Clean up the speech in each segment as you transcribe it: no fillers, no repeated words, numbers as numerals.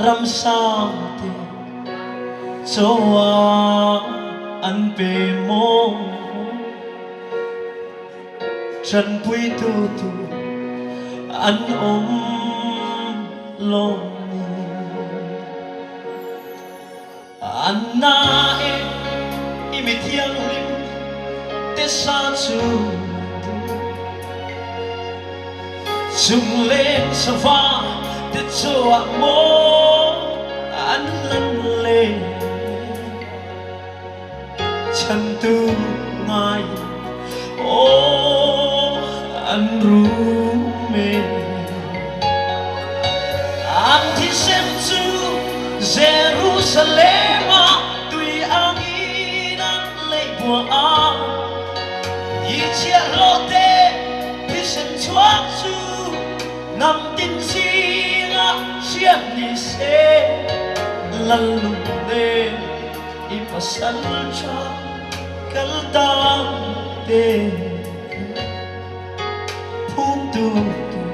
Ramsa te chaw an pe maw? Ṭanpuitu tur an awm lo ni. An na e i mi thianghlim te sa chu chung leng sava te chauah maw an lan le? Chhantu ngai aw an rum e. An thisen chu Jerusalem ah tui angin an leih buah a, i chiahhlawh te thisen chuak chu hnam tin zingah hriat ni se, Lal lung nen I pasal tha kal tan te phum tur tur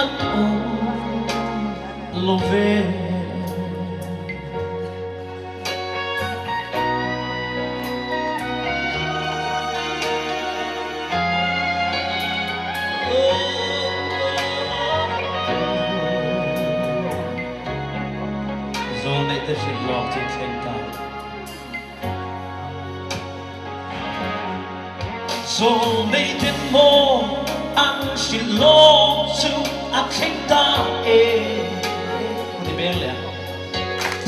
an awm lo ve. Zawlneih te hrilh lawk chu thleng ta. Zawlneih ten maw an hrilh lawk chu a thleng ta e. Ti beng leh a.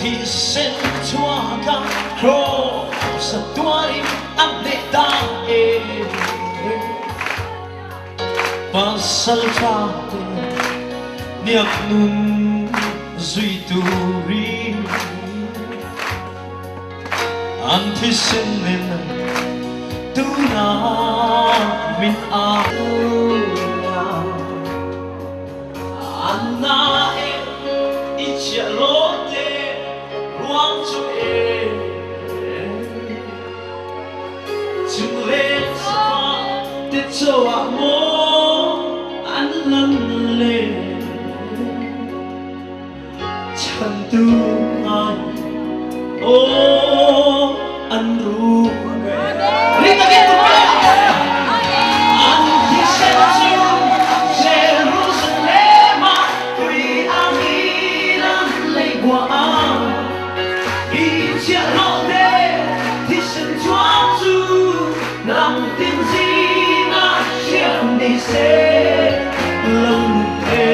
Thisen chhuak a cross a tuarin a hneh ta e. Pasal tha te niak nun zui turin an thisen in tunah min au a. An na e i chiah lo te ruang cu e. Chungleng safa te cho ah maw an lan le Chantu ngai aw an ru Ring takin An thisen cu Jerusalem ah tui angin an leihbuah ah Hi chiahhlawh te thisen chuak cu nang tin zingah hriam ni seh lam he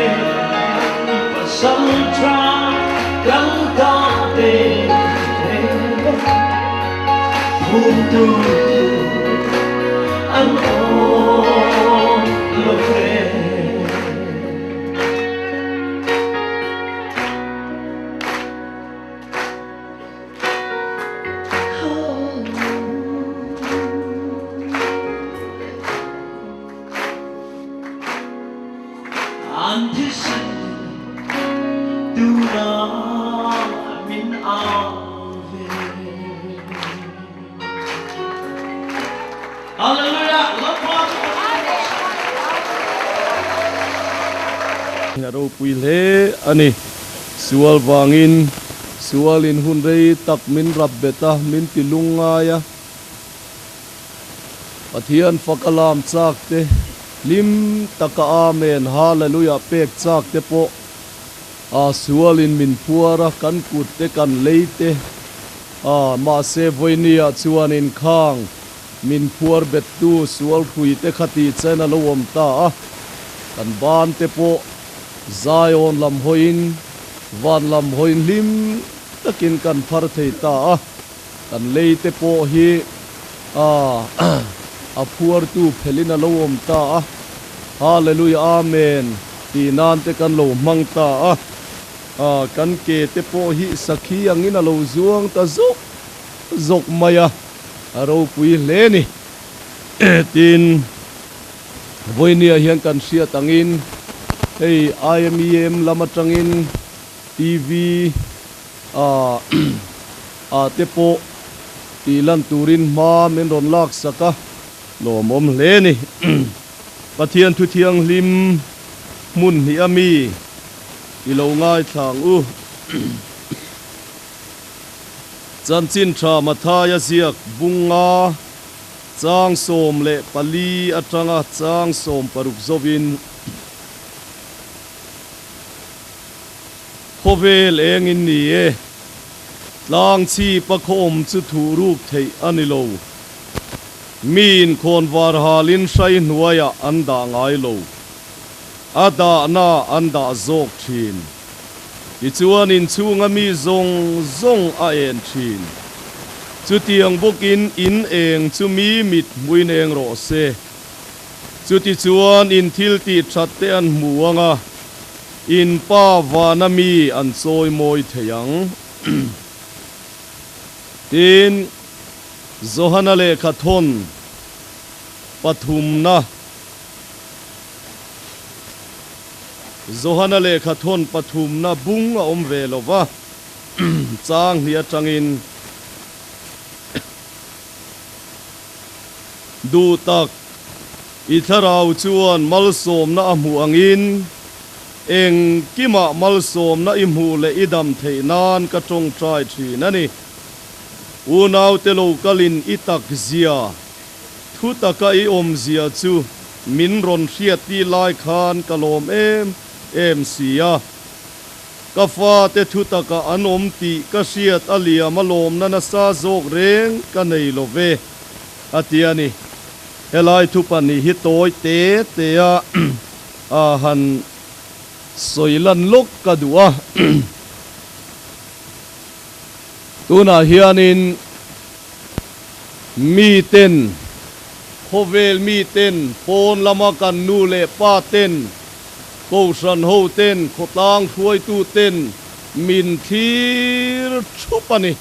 i pasal ṭha kal ta te phumtu an awm lo ve. An thisen tunah min au ve. Hallelujah! Lalpa chu A ropui hle a ni. Sual vangin sualin hun rei tak min rap bet a, min ti lungngai a. Pathian faka lam chak te, hlim taka Amen, Hallelujah pek chak te pawh a sualin min phuar a, kan kut te kan lei te a, mahse vawinia chuanin khang min phuar bettu sual hrui te kha tih chen a lo awm ta a, kan ban te pawh Zion lam hawiin van lam hawiin hlim takin kan phar thei ta a, kan lei te pawh hi a a phuartu phelhin a lo awm ta a, Hallelujah Amen tih nan te kan lo hmang ta a, kan ke te pawh hi sakhi angin a lo zuang ta zawk zawk mai a, a ropui hle ni. Tin. Vawinia hian kan hriat angin hei IMEM lam atangin TV ah ah te pawh tih lan turin hma min rawn lak sak a, lawmawm hle a ni. Pathian thu thianghlim hmun hnih a mi. I lo ngaithla ang u. Chanchin tha Mathaia ziak bunga chang 14 atanga chang 16 zovin Khawvel eng in ni e, tlang chhip a khaw awm chu thuh ruk theih a ni lo. Miin khawnvar halin hrai hnuaiah an dah ngai lo. A dahna an dah zawk thin. Tichuan inchhunga mi zawng zawng a en thin. Chutiang bawkin in eng chu mi mit hmuin eng rawh se. Chutichuan in thil tih that te an hmu ang a, in Pa vana mi an chawi mawi thei ang. Tin, Johana lehkha thawn pathumna. Johana lehkha thawn pathumna bung a awm ve lo va, chang hnih atangin duh tak i thlarau chuan malsawmna a hmuh angin engkimah malsawmna i hmuh leh i dam theih nan ka tawngtai thin a ni. Unaute lo kalin i takzia Thu taka i awmzia chu min rawn hriat tih lai khan ka lawm em em si a. Ka fate thu taka an awm tih ka hriat a liam a lawmna nasa zawk reng ka nei lo ve, a ti a ni. Helai thu pahnih hi tawi te te a a han sawi lan lawk ka duh a. Tunah hianin. Mi ten, khawvel mi ten, pawn lama kan nu leh pa ten, kohhran ho ten, khawtlang hruaitu ten min thlir thup a ni.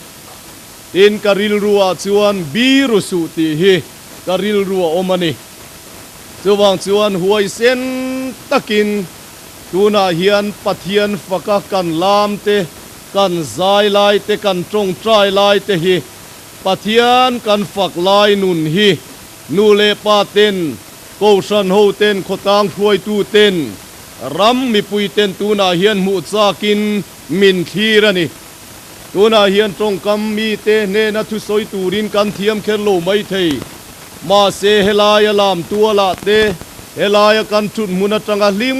Tin, ka rilruah chuan biru suh tih hi ka rilru a awm a ni. Chuvang chuan huaisen takin tunah hian Pathian faka kan lam te, kan zai lai te, kan tawngtai lai te hi Pathian kan fak lai nun hi nu leh pa ten, kohhran ho ten, khawtlang hruaitu ten, ram mipui ten tunah hian hmuh chakin min thlir a ni. Tunah hian tawngkam mite hnena thusawi turin kan thiam kher lo mai thei. Mahse helaia lam tualah te, helaia kan thut hmun atanga hlim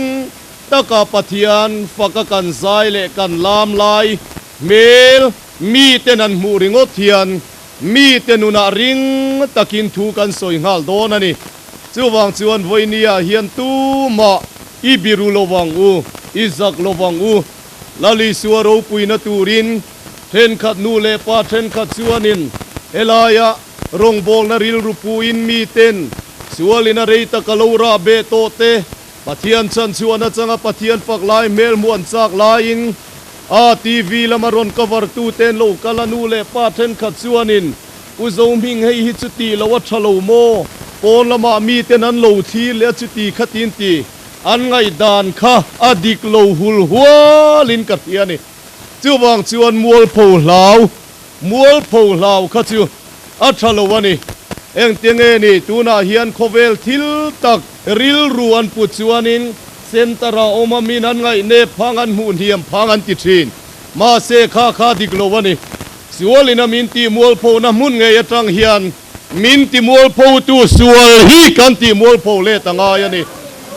taka Pathian faka kan zai leh kan lam lai hmel Mite nan hmuh ringawt hian mite nunah ring takin thu kan sawi nghal dawn a ni. Chuvang chuan vawinia hian tumah i biru lovang u, i zak lovang u. Lal Isua ropuina turin thenkhat nu leh pa thenkhat chuanin helaia rawngbawlna rilru puin miten sualin a rei taka lo rah beh tawh te, Pathian chan chuan atanga Pathian fak lai hmel hmuan chak laiin a TV lama rawn cover tu ten lo kal a nu leh pa thenkhat chuanin U Zohming hei hi chuti lo a tha lo maw? Pawn lamah miten an lo thlir leh a chuti khatin ti an ngaihdan kha a dik lo hul hualin ka hria a ni. Chuvang chuan mualpho hlau Mualpho hlau kha chu a tha lo a ni. Engte nge ni tunah hian khawvel thil tak rilru an put chuanin centre ah awm a min an ngaihnep phang an hmuh hniam phang an ti thin. Mahse kha kha dik lo a ni. Sualin a min tih mualphona hmun ngei atang hian min ti mualpho tu sual hi kan tih mualpho let a ngai a ni.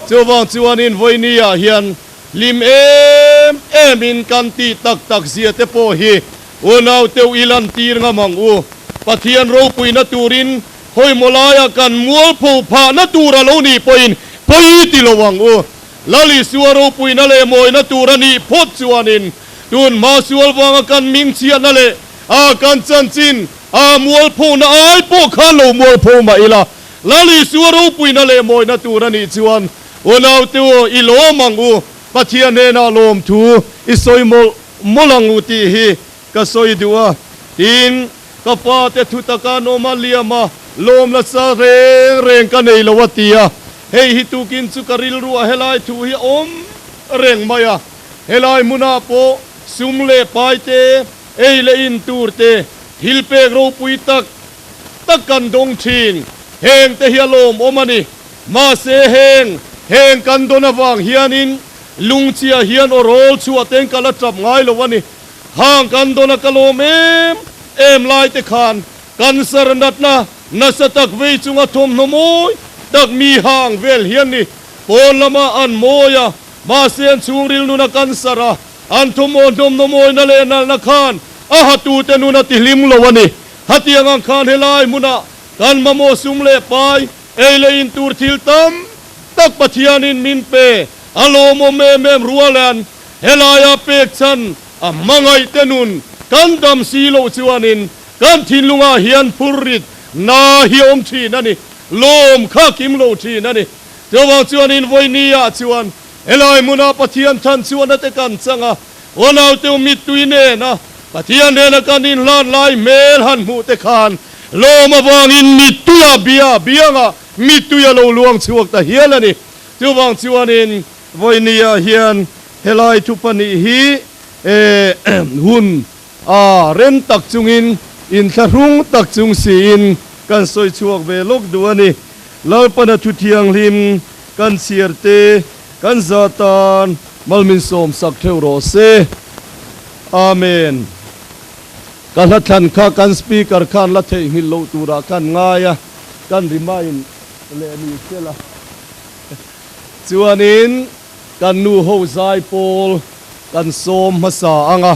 Chuvang chuanin vawinia hian hlim em em in kan tih tak tak zia te pawh hi Unau teuh i lantir ngam ang u. Pathian ropuina turin khawimaw laia kan mualpho phahna tur a lo nih pawhin pawi ti lo ang u. Lal Isua ropuina leh mawina tur a nih phawt chuanin tun hma sual vanga kan mingchhiatna leh a kan chanchin a mualphona ai pawh khan lo mualpho mah ila, Lal Isua ropuina leh mawina tur a nih chuan unau teuh i lawm ang u. Pathian hnenah lawmthu i sawi mawlh Mawlh ang u tih hi ka sawi duh a, tin, ka fate thu taka an awm a liam a, lawm nasa reng reng ka nei lo a ti a. Hei hi tukin chu ka rilruah helai thu hi a awm reng mai a, helai hmunah pawh sum leh pai te, ei leh in tur te, thil pek ropui tak tak kan dawng thin. Heng te hi a lawmawm a ni. Mahse heng, heng kan dawn avang hianin. Lungchia hian aw rawl chhuah teng ka la tap ngai lo a ni. Hang kan dawn a ka lawm em em lai te khan cancer natna nasa tak vei chunga thawmhnaw mawi tak mi hang vel hian ni. Pawn lama an mawi a, mahse an chhungril nuna cancer a an thawmhnaw hnawmhnaw mawina leh nalhna khan a hatute nun a tihlim lo a ni. Hatiang ang khan helai hmunah kan mamawh sum leh pai ei leh in tur thil tam tak Pathianin min pe a lawmawm em em rualan helaia pek chhan a hmangaih te nun kan dam si loh chuanin kan thinlungah hian phurrit na hi awm thin a ni, lawm kha kim lo thin a ni. Chuvang chuanin vawinia chuan helai hmunah Pathian than chuan a te kan chang a, unaute mittui nena Pathian nena kan inhlan lai hmel han hmuh te khan lawm avangin mittuia bia bianga mittui a lo luang chhuak ta hial a ni. Chuvang chuanin vawinia hian helai thu pahnih hi hun a rem tak chungin inthlahrung tak chung siin kan sawi chhuak ve lawk duh a ni. Lalpana thu thianghlim kan chhiar te kan za tan malmin sawm sak theuh rawh se. Amen. Ka hla thlan kha kan speaker khan la theihnghilh loh turah khan ngai a, kan remind leh ni sela. Chuanin kan nu ho zai pawl kan sawm hmasa ang a.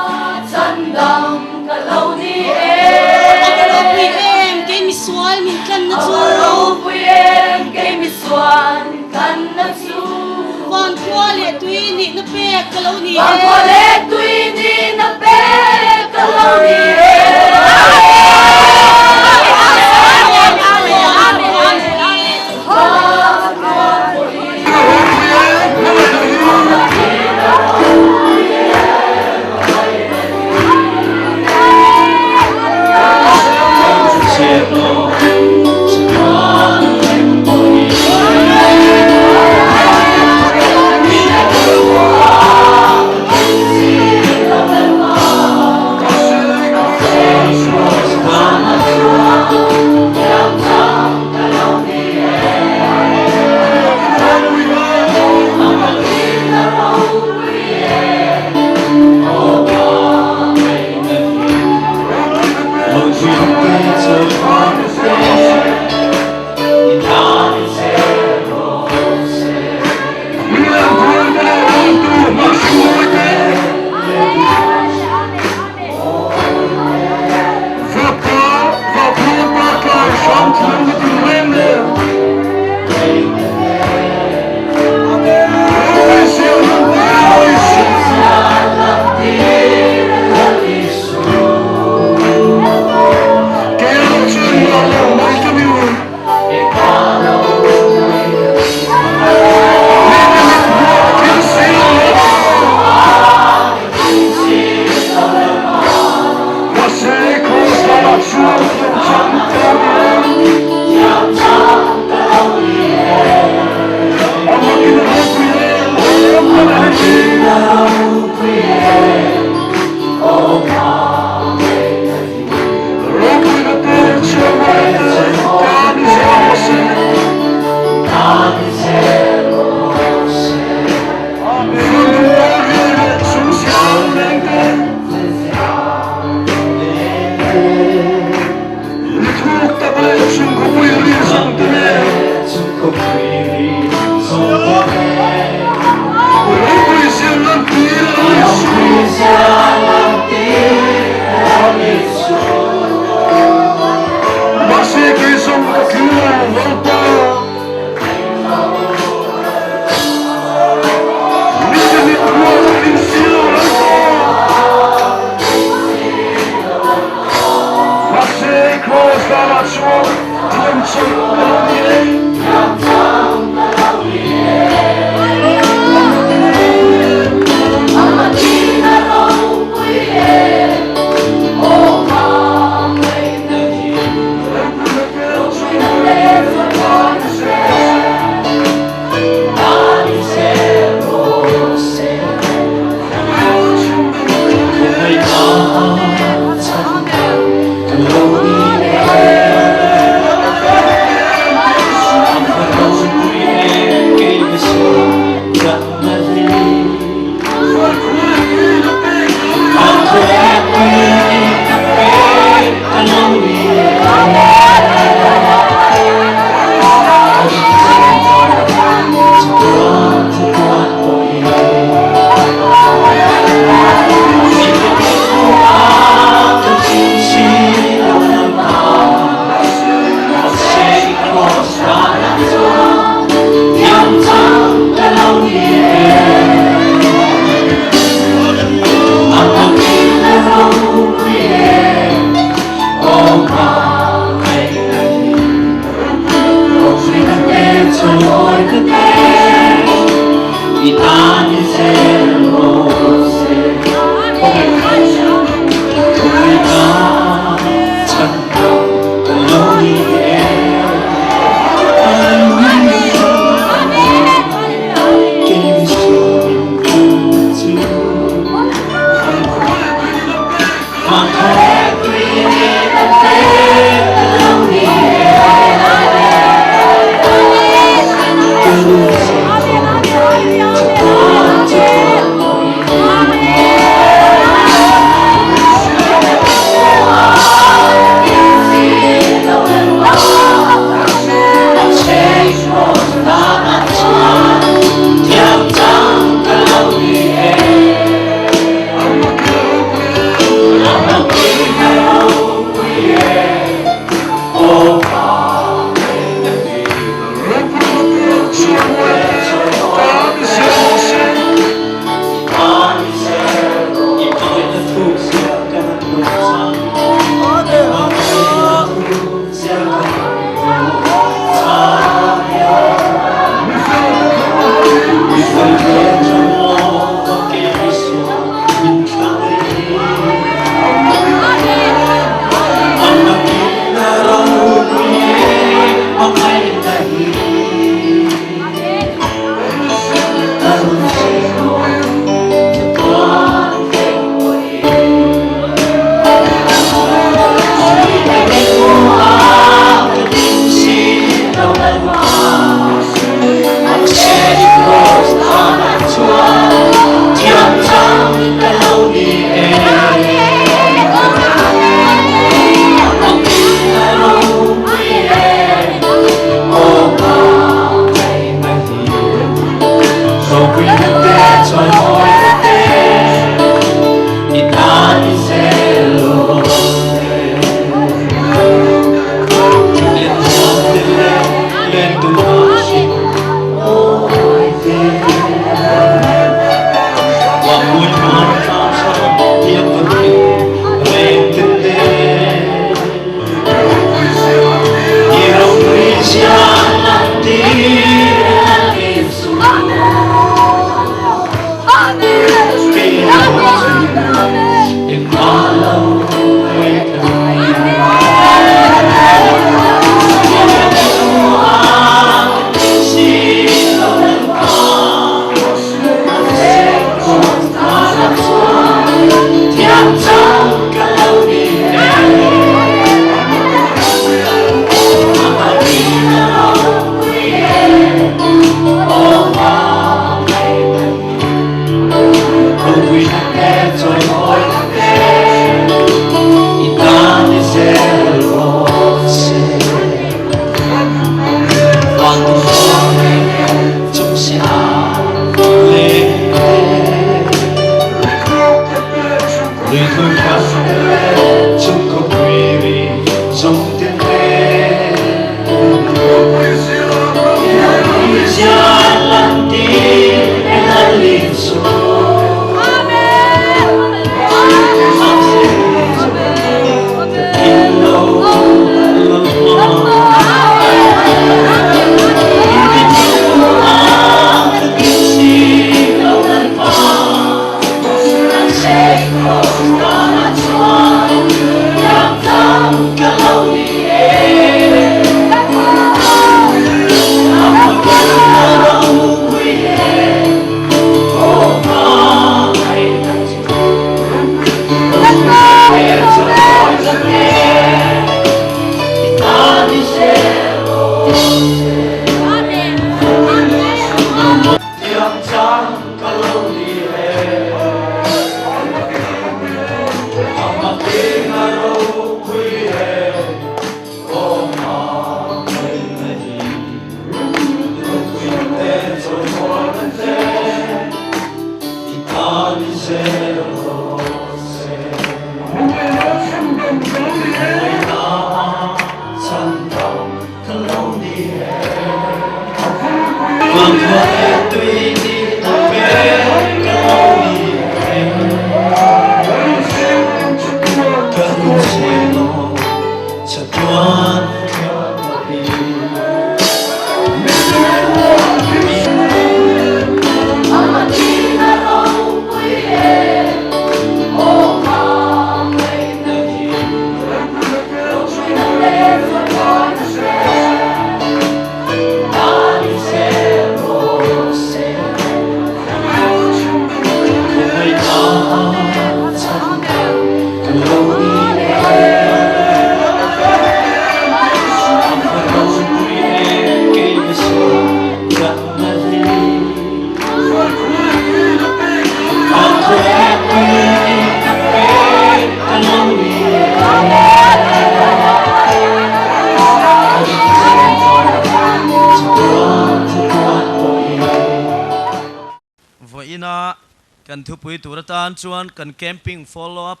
Vawiina kan thupui tur atan chuan kan camping follow up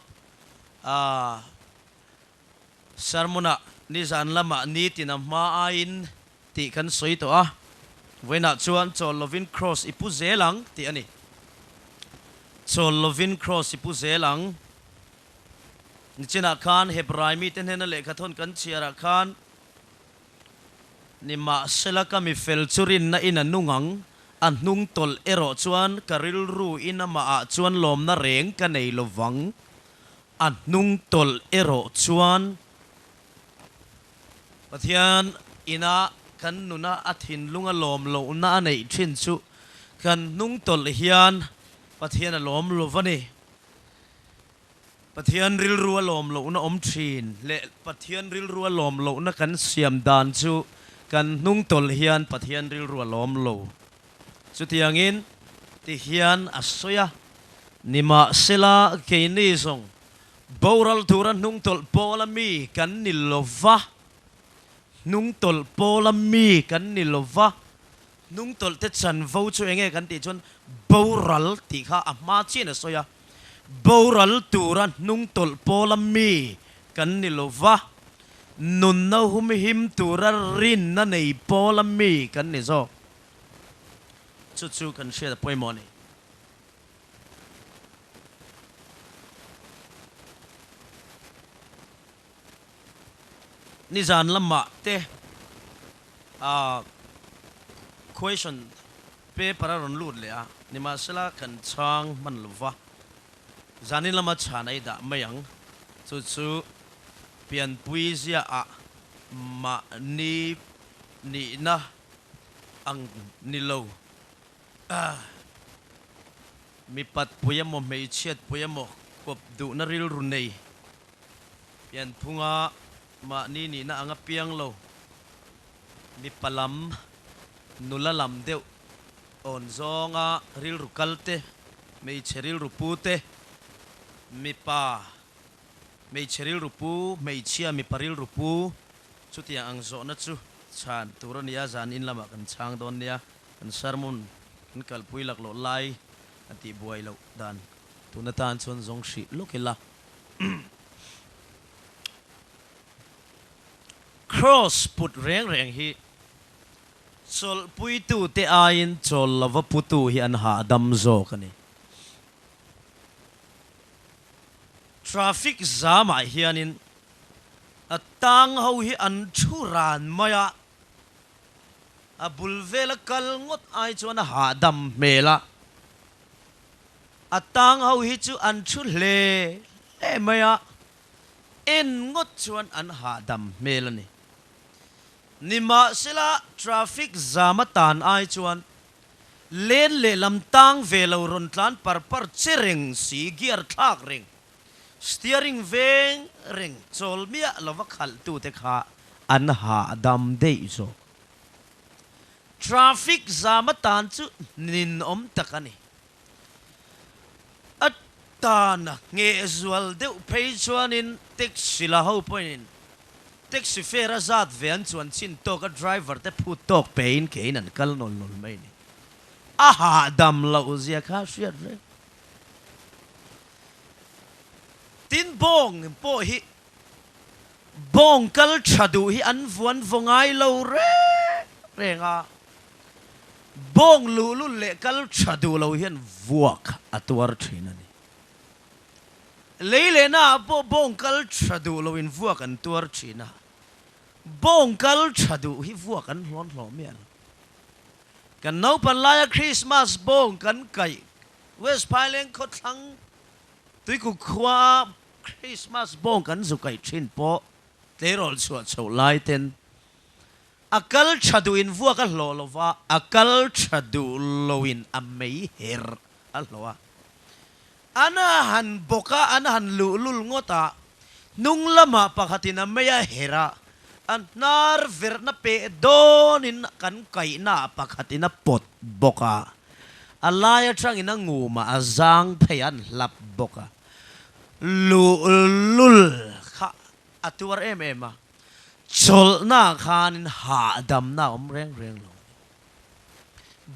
a sermon ah nizan lamah nitin a hma aiin tih kan sawi tawh a, vawiinah chuan chawl lovin kraws i pu zel ang tih a ni. Chawl lovin kraws i pu zel ang. Nichinah khan Hebrai mite hnena lehkhathawn kan chhiarah khan, Nimahsela ka mi fel chu rinna in a nung ang, a hnung tawlh erawh chuan ka rilru in amahah chuan lawmna reng ka nei lovang, a hnung tawlh erawh chuan Pathian ina kan nuna a thinlunga lawm lohna a neih thin chu kan hnung tawlh hian Pathian a lawm lo va ni. Pathian rilru a lawm lohna awm thin leh Pathian rilru a lawm lohna kan siam dan chu kan hnung tawlh hian Pathian rilru a lawm lo. Chutiangin ti hian a sawi a, Nimahsela keini zawng Boral tura hnungtawlh pawla mi kan ni lo va, hnungtawlh pawla mi kan ni lo va, hnungtawlh te chanvo chu enge kan tih chuan boral tih kha a hma chian a sawi a, boral tura hnungtawlh pawla mi kan ni lo va, nunna humhim tura rinna nei pawla mi kan ni zawk. Chu chu kan hriat a pawimawh a ni. Nizan lamah te question paper a rawn lut leh a, nimahsela kan chhang hman lo va, zanin lama chhan a i dah mai ang, chu chu pianpui ziaah mahni nihna ang ni lo. Mipat pui emaw hmeichhiat pui emaw kawp duhna rilru nei pianphunga mahni nihna anga piang lo, mipa lam, nula lam deuh awn zawnga rilru kal te, hmeichhe rilru pu te, mipa hmeichhe rilru pu, hmeichhia mipa rilru pu, chutiang ang zawhna chu chhan tur a nia, zan in lamah kan chhang dawn nia. Kan sermon kan kalpui laklawh lai a tih buai loh dan tun atan chuan zawng hrih lawk ila. Kraws put reng reng hi chawlhpuitute aiin chawl lova putu hi an hahdam zawk a ni. Traffic zamah hianin a tang ho hi an thu ran mai a. A bul vela kal ngawt ai chuan a hahdam hmel a, a tang ho hi chu an thu hle hle mai a, en ngawt chuan an hahdam hmel a ni. Nimahsela traffic zam a tan ai chuan len lehlam tang ve lo rawn tlan par par che reng si, gear thlak reng Steering veng reng chawl miah lova khalhtute kha an hahdam daih zawk. Traffic zam atan chu ninawm tak a ni. A tan ngheh zual deuh phei chuanin taxi la ho pawhin taxi fare a zat ve an chuan chin tawk a driver te phut tawk pein kein an kal nawl nawl mai a ni. A hahdam loh zia kha hriat reng. Tin bawng pawh hi bawng kal tha duh hi an vuan vaw ngai lo reng reng a. Bawng luhlul leh kal tha duh lo hian vuak a tuar thin a ni. Lei leh naah pawh bawng kal tha duh loin vuak an tuar thin a, bawng kal tha duh hi vuak an hlawn hlawh miah lo. Kan naupan laia Krismas bawng kan kaih West Phaileng khawthlang Tuikuk khuaa Krismas bawng kan zu kaih thin pawh tleirawl chhuah chhoh lai ten A kal tha duhin vuak a hlawh lo va, a kal tha duh loin a mei her a hlawh a. An a han bawk a, an han luhlul ngawt a, hnung lamah pakhatin a mei a her a, a hnar verhna peh dawnin kan kaihnaah pakhatin a pawt bawk a, a lai atangin a ngumah a zang phei a, an hlap bawk a, luhlul kha a tuar em em a. Chawlhna khanin hahdamna a awm reng reng lo a ni.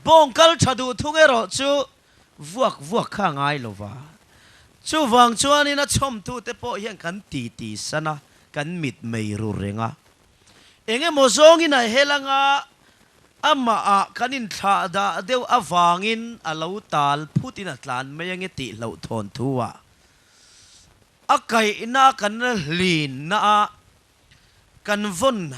Bawng kal tha duh thung erawh chu vuak vuak kha a ngai lo va. Chuvang chuanin a chhawmtute pawh hian kan titi san a, kan mit mei ru reng a. Eng emaw zawngin a hel anga amahah kan inthlah dah deuh avangin a lo tal phutin a tlan mai ange tih hlauhthawn thu ah A kaihna kan hlinna a kan vawn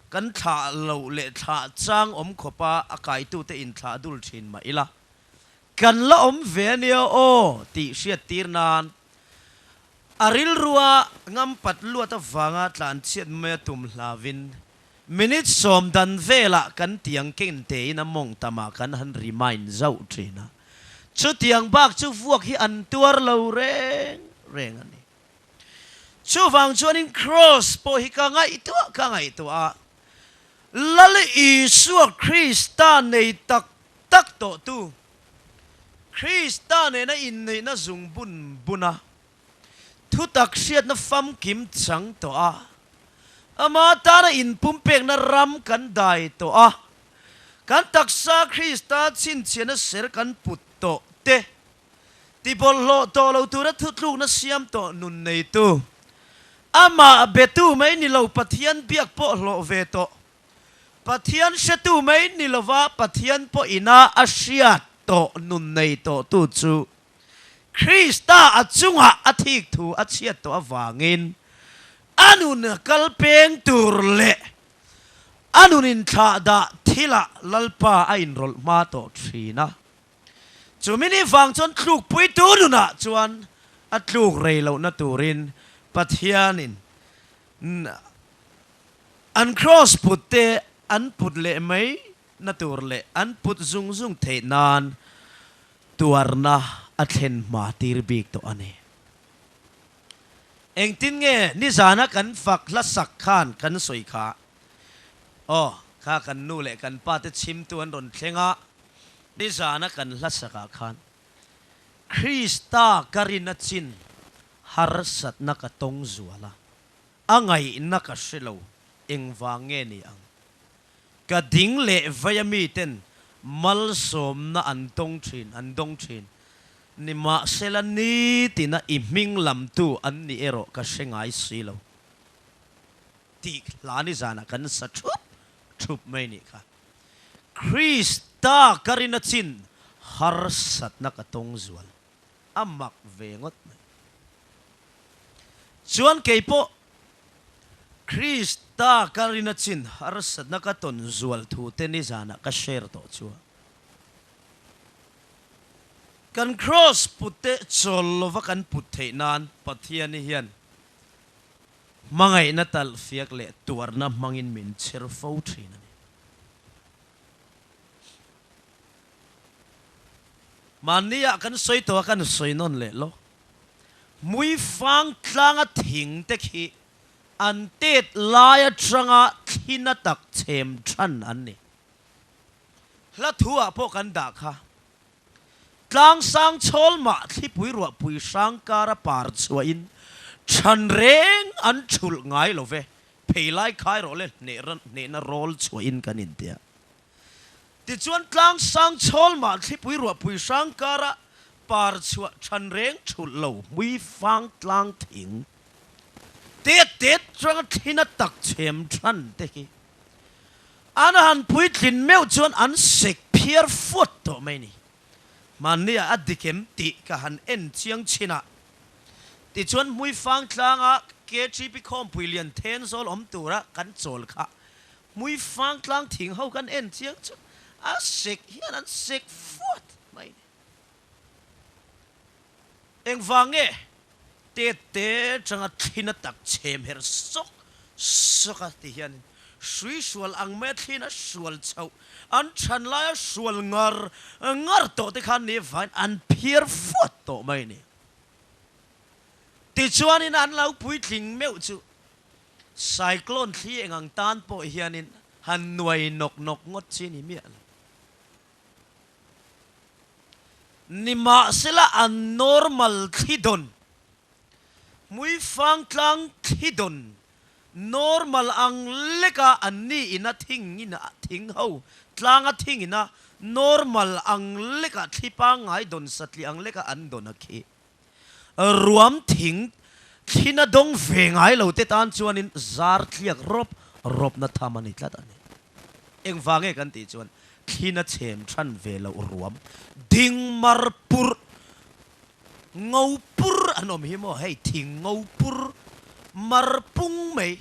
kan thlah loh leh thlah chang awm khawpa a kaitute inthlah dul thin mah ila, kan la awm ve a nia aw tih hriattir nan a rilrua ngampat luat avanga tlanchhiat mai a tum hlavin minute sawm dan velah kan tiang ken tein a mawng tamah kan han remind zauh thin a. Chutiang bak chu vuak hi an tuar lo reng reng a ni. Chuvang chuanin Kraws pawh hi ka ngaihtuah ka ngaihtuah a, Lal Isua Krista nei tak tak tawhtu, Krista nena inneihna zung bun buna thutak hriatna famkim chang tawh a, ama tana inpumpekna ram kan dai tawh a, Kan taksa Krista chhinchhiahna ser kan put tawh te, ti bawlhhlawh tawh lo tura thutlukna siam tawh nun neitu, amah betu mai ni lo Pathian biak pawh hlawh ve tawh, Pathian hretu mai ni lova Pathian pawh ina a hriat tawh nun nei tawhtu chu Krista a chungah a thik thu a chhiat tawh avangin a nun kal peng tur leh A nun inthlah dah thilah Lalpa a inrawlh hma tawh thin a. Chumi ni vang chuan tlukpuitu nunah chuan a tluk rei lohna turin Pathianin an kraws put te an put leh mai na tur leh an put zung zung theih nan tuarna a thlen hma tir bik tawh a ni. Engtin nge nizana kan fak hla sak khan kan sawi kha? Aw, kha kan nu leh kan pa te chhimtu an rawn thleng a, nizana kan hla sakah khan Krista ka rin a chin harsatna ka tawng zual a, a ngaihna ka hre lo, engvang nge ni ang? Ka ding leh vei a miten malsawmna an tawng thin, an dawng thin. Nimahsela nitina i hming lamtu an ni erawh ka hre ngai si lo tih hla ni zanah kan sa thup thup mai nih kha. Krista ka rin a chin harsatna ka tawng zual a mak ve ngawt mai. Chuan keipawh Krista ka rin a chin harsatna ka tawn zual thu te ni zanah ka share tawh chuan. Kan kraws put te chawl lova kan put theih nan Pathian hian hmangaihna talhfiak leh tuarna hmangin min chher fo thin a ni. Mahniah kan sawi tawh a kan sawi nawn leh lo. Hmuifang tlanga thing te khi an tet lai atanga thlina tak chhem than an ni. Hla thu ah pawh kan dah kha. Tlang sang chhawl mah thlipui ruahpui hrang kara par chhuah in chhan reng an thulh ngai lo ve, phei lai khai rawh le hnehna rawl chhuah in kan intia. Tichuan tlang sang chhawl mah thlipui ruahpui hrang kara par chhuah chhan reng thulh lo hmui fang tlang thing tet tet changa thlina tak chhem than te hi An han puitlin meuh chuan an sek phian. phiar fuat tawh mai ni. Hmanni-ah a dik em tih ka han en chiang chin a. Tichuan Hmuifang tlanga KTP khawmpui lian then zawl awm tura kan chawl kha Hmuifang tlang thing ho kan en chiang chu a sek hian an sek fuat mai ni. Engvang nge tet te tanga thlina tak chhem her sawk sawk a ti hianin hrui hrual ang maia thlina hrual chhoh an than laia hrual ngar ngar tawh te khan ni vain an phiar fuat tawh mai ni. Tichuanin an lo puitling meuh chu cyclone thli engang tan pawh hianin han nuai nawk nawk ngawt chi ni miah lo. Nimahsela an normal thli dawn, hmuifang tlang thli dawn normal ang leka an ni ina thing ina thing ho tlang a thing ina normal ang leka thli pangngai dawn satli ang leka an dawn a khi. Ruam thing thlina dawng ve ngai lo te tan chuanin zar thliak rawp rawpna tham a ni tlat a ni. Engvang nge kan tih chuan thlina chhem than ve loh ruam ding mar pur ngo pur an awm hi maw hei thing ngo pur mar pung mai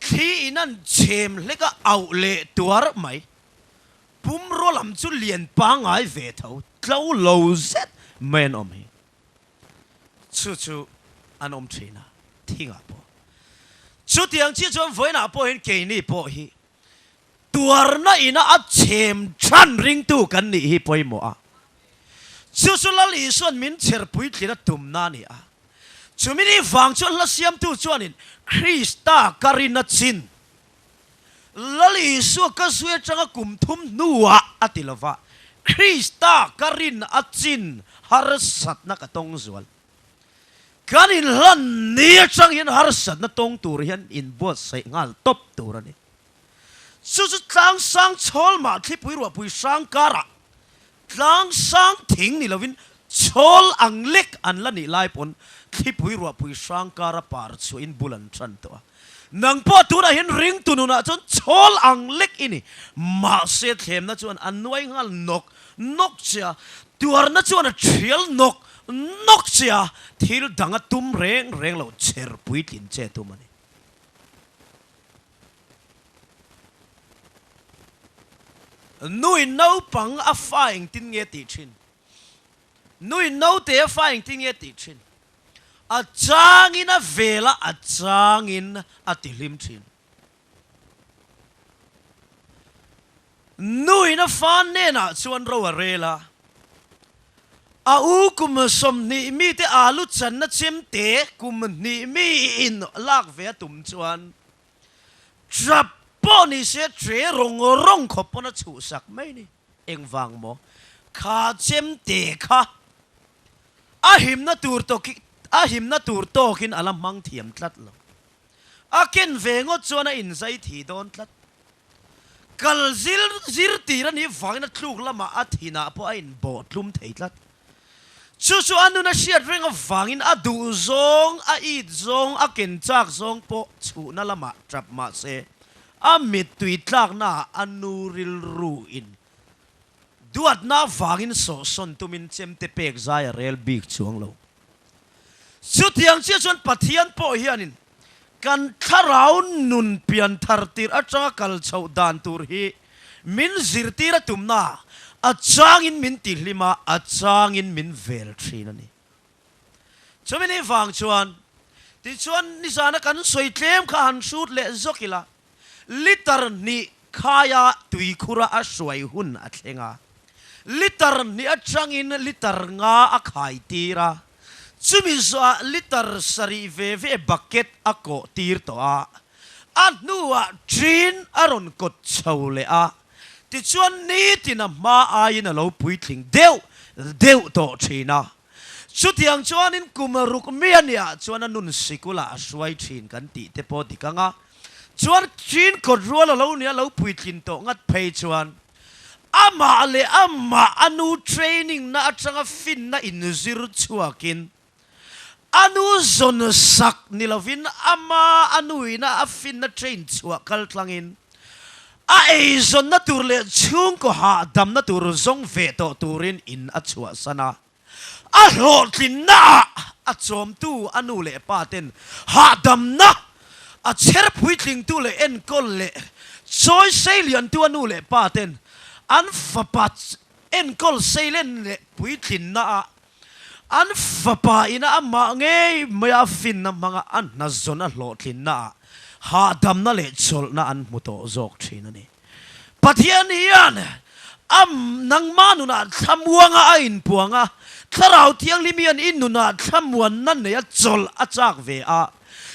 thli in an chhem hlek a auh leh tuar mai Pumraw lam chu lian pangngai ve tho, tlo lo zet mai an awm hi. Chu chu an awm thin a, thingah pawh. Chutiang chiah chuan vawiinah pawh hian keini pawh hi tuarna ina a chhem than ringtu kan nih hi pawimawh a. Chu chu Lal Isua'n min chher puitlin a tumna a ni a. Chumi ni vang chuan hla siamtu chuanin Krista ka rin a chin Lal Isua ka zui atanga kum thum hnuah a ti lova, Krista ka rin a chin harsatna ka tawng zual. Kan inhlan ni atang hian harsatna tawng tur hian inbuatsaih nghal tawp tur a ni. Chu chu tlangsang chhawl mah thlipui ruahpui hrang karah tlangsang thing ni lovin chhawl ang lek an la nih lai pawn thlipui ruahpui hrang kara par chhuahin bul an tan tawh a. Nang pawh tunah hian ringtu nunah chuan chhawl ang lek i ni. Mahse thlemna chuan a nuai nghal nawk nawk che a, tuarna chuan a thial nawk nawk che a, thil dang a tum reng reng lo chher puitlin che tum a ni. Nuin naupang a fa engtin nge tih thin? Nuin naute a fa engtin nge tih thin? A changin a vel a, a changin a tihlim thin. Nuin a fa hnenah chuan ro a rel a, a u kum 20 mite alu channa chemte kum hnih mi in lak ve a tum chuan Trap pawh ni se tre rawng rawng khawp pawn a chhuhsak mai ni. Engvang maw? Kha chemte kha a himna tur tawk a himna tur tawkin a la hmang thiam tlat lo. A ken ve ngawt chuan a inzai thi dawn tlat. Kal zir zir tir a nih vangin a tluk lamah a thinah pawh a inbawh tlum thei tlat. Chu chu a nun a hriat reng avangin a duh zawng, a it zawng, a ken chak zawng pawh chhuhna lamah tap mah se, a mittui tlaknaah a nu rilru in duatna avangin sawhsawn tumin chemte pek zai a rel bik chuang lo. Chutiang chiah chuan Pathian pawh hianin kan thlarau nun pian thar tir atanga kal chhoh dan tur hi min zirtir a tumna a changin min tihlim a, a changin min vel thin a ni. Chumi ni vang chuan tichuan nizana kan sawi tlem kha han hrut leh zawk ila, liter hnih khaia tuikhura a hruai hun a thleng a, liter hnih atangin liter nga a khai tir a, Chumi zawhah liter sarih ve ve bucket a kawh tir tawh a, a hnuah ṭin a rawn kawt chho leh a, tichuan nitin a hma aiin a lo puitling deuh deuh tawh ṭhin a. Chutiang chuanin kum ruk mi a nih ah chuan a nun sikulah a hruai ṭhin kan tih te pawh dik ang a, chuan ṭin kawt rual a lo nia lo puitlin tawh ngat phei chuan Amah leh amah a nu training na atanga finna inzir chhuakin, a nu zawn sak ni lovin ama a nuina a finna train chhuah kal tlangin, A eizawnna tur leh chhungkaw hahdamna tur zawng ve tawh turin in a chhuahsan a. A hlawhtlinna ah a chawmtu a nu leh pa ten hahdamna a chher puitlingtu leh enkawl leh chawi seiliantu a nu leh pa ten an fapa enkawl seilen leh puitlinna ah an fapa ina amah ngei maia a finna hmanga a hna zawn a hlawhtlinna ah hahdamna leh chawlhna an hmu tawh zawk thin a ni. Pathian hian a nangmah nunah thlamuanga a inpuang a, Thlarau Thianghlim hian i nunah thlamuanna nei a chawlh a chak ve a,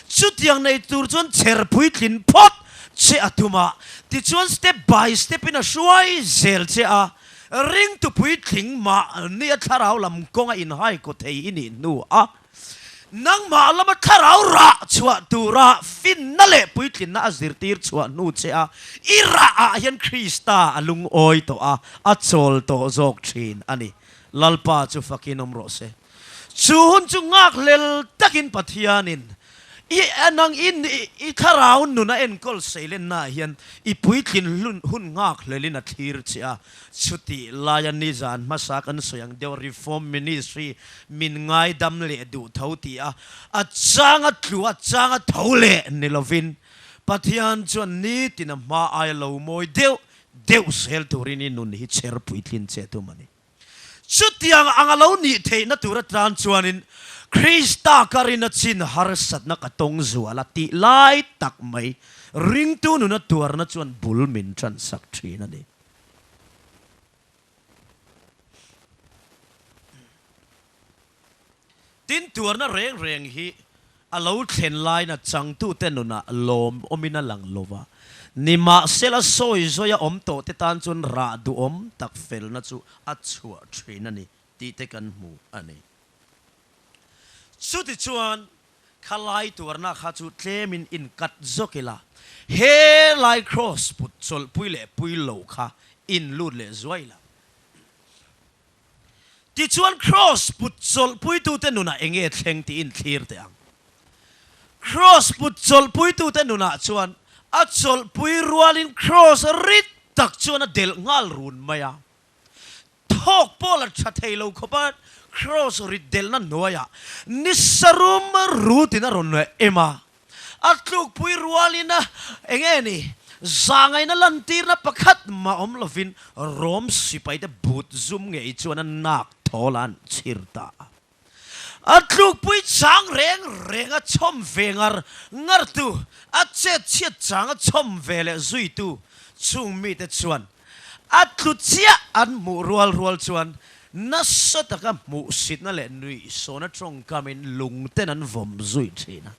chutiang nei tur chuan chher puitlin phawt che a tum a, tichuan step by step in a hruai zel che a, ringtu puitling mahni a thlarau lam kawnga inhai kaw thei i nih hnu a. Nangmah lama thlarau rah chhuah tura finna leh puitlinna a zirtir chhuah hnu che a, i rah ah hian Krista a lungawi tawh a, a chawl tawh zawk thin a ni. Lalpa chu fakin awm rawh se. Chu hun chu nghakhlel takin Pathianin I nang in i thlarau nun a enkawl seilennaah hian i puitlin hlun hun nghakhlelin a thlir che a. Chutih laia nizan hmasa kan sawi ang deuh Reform Ministry min ngaidam leh duh tho tih a, a changa tlu a changa tho leh ni lovin Pathian chuan nitin a hma aia lo mawi deuh deuh zel turin i nun hi chher puitlin che tum a ni. Chutiang ang a lo nih theihna tur atan chuanin Krista ka rin a chin harsatna ka tawng zual a tih lai tak mai ringtu nuna tuarna chuan bul min tansak thin a ni. Tin, tuarna reng reng hi a lo thlen laina changtute nunah lawm awmin a lang lo va, nimahsela sawi zawia awm tawhte tan chuan rah duhawm tak felna chu a chhuah thin a ni tih te kan hmu a ni. Chutichuan, kha lai tuarna kha chu tlemin inkat zawk ila, he lai kraws put chawlhpui leh pui lo kha inlut leh zuai la. Tichuan Kraws put chawlhpuitute nunah eng nge thleng tiin thlir teh ang. Kraws put chawlhpuitute nunah chuan a chawlhpui rualin kraws rit tak chuan a delh nghal run mai a. Thawk pawh la tha thei lo khawpa kraws rit delhna hnuaiah nisa rum rutin a rawn em a. A tlukpui rualin a eng nge ni, zahngaihna lantirna pakhat mah awm lovin Rom sipaite but zum ngei chuan a nak thawl a an chhir ta a. A tlukpui chang reng reng a chhawm ve ngar ngar tu, a chet chhiat chang a chhawm ve leh zui tu chung mite chuan a tlu chiah an hmuh rual rual chuan nasa taka hmuhsitna leh nuihsawna tawngkamin lungten an vawm zui thin a.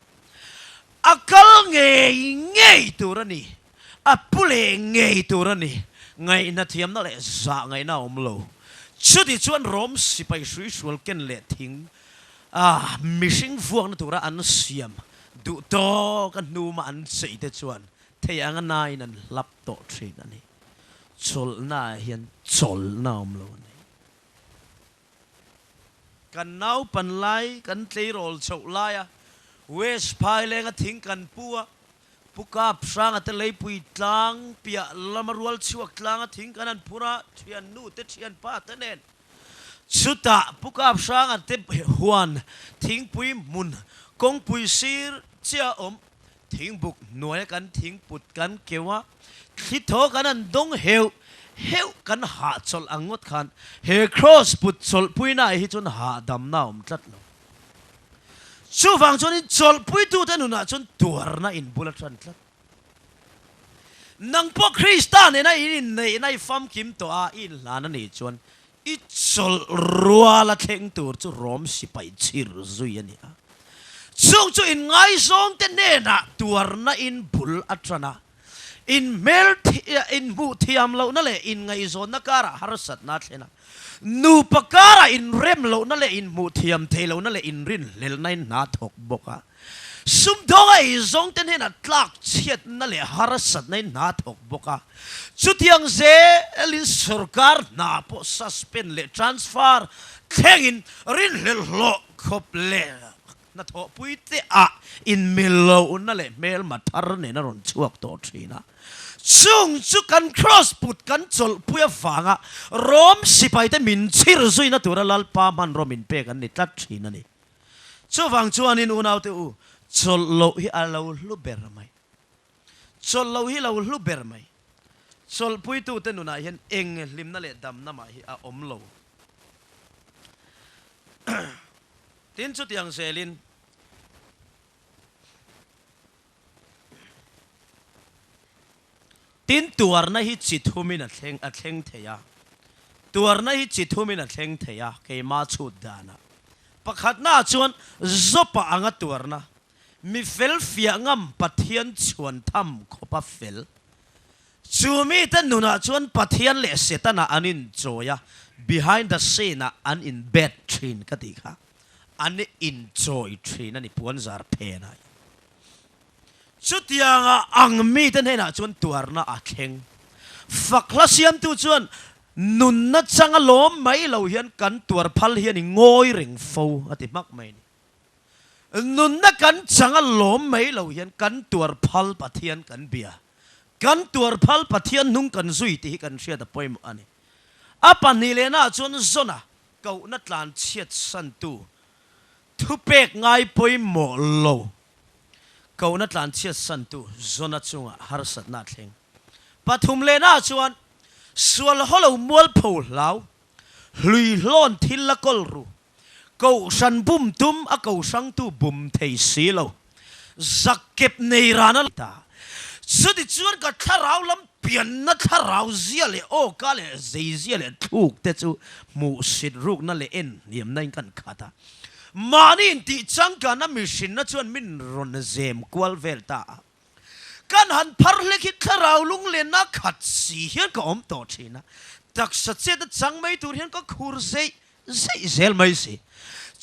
A kal ngei ngei tur a ni, a pu leh ngei tur a ni, ngaihna thiamna leh zah ngaihna a awm lo. Chuti chuan Rom sipai hruihrual ken leh thing a mihring vuakna tura an siam duh tawk a hnuma an chei te chuan thei anga nain an hlap tawh thin a ni. Chawlhna ah hian chawlhna a awm lo a ni. Kan naupan lai, kan tleirawl chhoh laia West Phailenga thing kan pu a, Pu Kap Hranga te leipui tlang piah lama rual chhuak tlanga thing kan han phur a, thiannu te thianpa te nen. Chutah Pu Kap Hranga te huan thingpui hmun kawngpui sir chiah a awm. Thingbuk hnuaia kan thingput kan keuh a, thli thaw kan han dawng heuh heuh kan hahchawlh ang ngawt khan he kraws put chawlhpuina ah hi chuan hahdamna a awm tlat lo. Chuvang chuanin chawlhpuitute nunah chuan tuarna inbul a tan tlat. Nang pawh Krista nena in inneihna i famkim tawh a, i inhlan a nih chuan I chawlh rual a thleng tur chu Rom sipai chhir zui a ni a. Chung chu inngaizawngte hnenah tuarna in bul a tan a, inhmel inhmuh thiam lohna leh inngaihzawnna karah harsatna a thlen a, nupa karah inrem lohna leh inhmuh thiam thei lohna leh inrinhlelhna in hna thawk bawk a. Sumdawng a eizawngte hnenah tlak chhiatna leh harsatna in hna thawk bawk a, chutiang zelin sorkar hna pawh suspend leh transfer thlengin rinhlelh hlawh khawp leh. hnathawhpui te ah inmillohna leh hmelma thar nen a rawn chhuak tawh thin a. Chung chu kan Kraws put kan chawlhpui avanga Rom sipaite min chhir zuina tura Lalpa hmanraw min pek an ni tlat thin a ni. Chuvang chuanin unaute u, chawlh loh hi a lo hlu ber mai. Chawlh loh hi lo hlu ber mai. Chawlhpuitute nunah hian eng hlimna leh damna mah hi a awm lo. Tin, chutiang zelin Tin, tuarna hi chi thumin a thleng a thleng thei a. Tuarna hi chi thumin a thleng thei a, keimah chhut danah. Pakhatnaah chuan Jopa anga tuarna, mi fel fiah ngam Pathian chhuan tham khawpa fel. Chu mite nunah chuan Pathian leh Setana an inchawi a, behind the scene-ah an inbet thin ka tih kha. An inchawi thin a ni puanzar phenah hian. Chutianga ang mite hnenah chuan tuarna a thleng. Fak hla siamtu chuan nunna changa lawm mai lo hian kan tuar phal hian i ngawi reng fo a ti hmak mai a ni. Nunna kan changa lawm mai lo hian kan tuar phal Pathian kan bia. Kan tuar phal Pathian hnung kan zui tih hi kan hriat a pawimawh a ni. A pahnih lehnaah chuan Zona kohna tlan chhiat santu thupek ngai pawimawh lo kohna tlan chhiat santu Zona chungah harsatna a thleng. Pathum lehnaah chuan sual hawlo mualpho hlau, hlui hlawn thil la kawl ru, Kohhran bum tum a ko hrangtu bum thei si lo. Zak kep nei ran a ta. Chuti chuan ka thlarau lam pianna thlarau zia leh awka leh zei zia leh thluk te chu hmuhsit rukna leh en hniamna in kan khat a. Mahni intih changkanna mihrinna chuan min rawn zem kual vel ta a. Kan han phar hlek hi thlarau lunglenna khat si hian ka awm tawh thin a, taksa chet a chang mai tur hian ka khur zeih zeih zel mai si.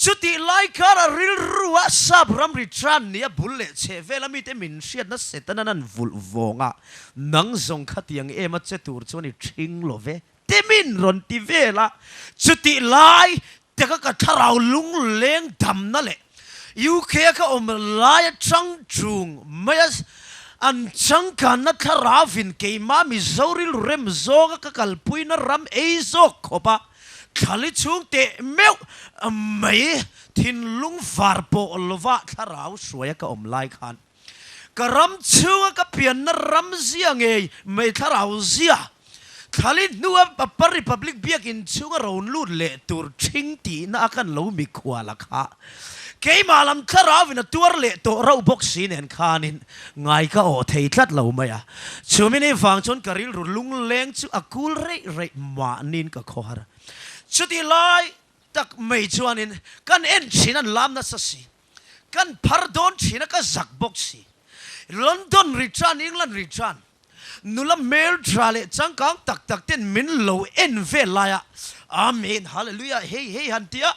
Chutih lai kara rilru a sap ramri tan nia bul leh chheh vel a mite min hriatna Setanan an vulh vawng a, nang zawng khatiang em a che tur chuan i ṭhing lo ve te min rawn ti vel a, chutih lai Taka ka thlarau lungleng damna leh UK a ka awm lai atang chung maia an changkanna thlaravin keimah Mizo rilru rem zawnga ka kalpuina ram ei zawk khawp a thlali chhung teh meuh mai thinlung var pawh lova thlarau hruaia ka awm lai khan Ka ram chhunga ka pianna ram zia ngei mai thlarau zia thlali hnua Upper Republic biakin chhunga rawn lut leh tur ṭhing tihna a kan lo mikhual a kha. Keimah lam thlarauin a tuar leh tawh rauh bawk si nen khanin ngai ka awh thei tlat lo mai a. Chumi ni vang chuan ka rilru lungleng chu a kul reih reih mahniin ka khawhar. Chutih lai tak mai chuanin kan en thin an lam nasa si. Kan phar dawn thin a ka zak bawk si. London return, England return, nula hmeltha leh changkang tak tak ten min lo en vel lai a, Amen, Hallelujah, hei hei han ti a,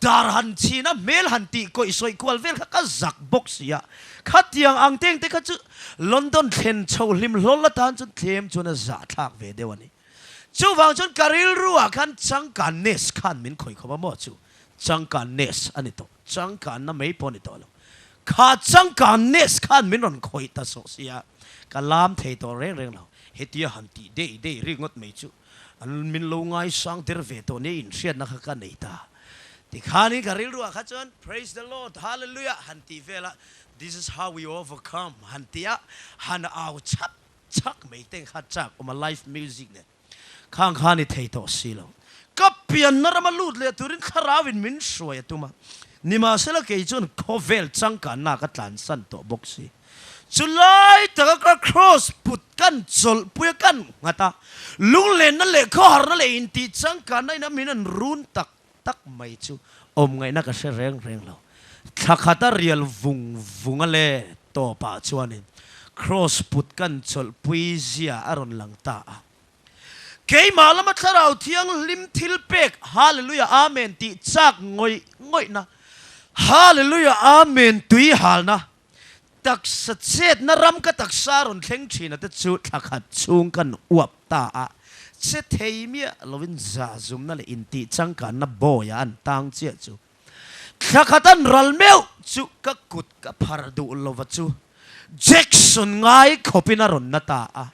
dar han chhin a, hmel han tih kawih sawi kual vel kha ka zak bawk si a. Khatiang ang teng te kha chu London thlen chho hlim hlawl atan chuan tlem chuan a zahthlak ve deuh a ni. Chuvang chuan ka rilru ah khan changkan nes khan min khawih khawp a maw chu changkan nes a ni tawh. Changkanna mai pawh a ni tawh lo. Kha changkan nes khan min rawn khawih ta sawh sia, ka lam thei tawh reng reng lo. Hetia han tih dei dei rik ngawt mai chu an min lo ngaisang der ve tawh nia inhriatna kha ka nei ta. Tikhanin ka rilruah kha chuan Praise the Lord, Hallelujah han tih velah This is how we overcome han tia han au chhap chhak mai te kha chak awm a live music nen. Khang kha ni thei tawh si lo. Ka pianna rama lut leh turin thlarauin min hruai a tum a, nimahsela kei chuan khawvel changkanna ka tlansan tawh bawk si. Chu lai taka ka kraws put kan chawlhpui a kan nghat a, lunglenna leh khawharna leh intih changkanna ina min an run tak tak mai chu awm ngaihna ka hre reng reng lo. Thla khata rial vung vung a le tawpah chuanin Kraws put kan chawlhpui zia a rawn lang ta a. Keimah lama Thlarau Thianghlim thil pek Hallelujah Amen tih chak ngawih ngawihna, Hallelujah Amen tui halna, taksa chetna ram ka taksa rawn thleng thin a te chu thla khat chhung kan uap ta a, che thei miah lovin zahzumna leh intih changkanna bawiah an tang chiah chu. Thla khat an ral meuh chu ka kut ka phar duh lova chu Jackson ngai khawpin a rawn na ta a.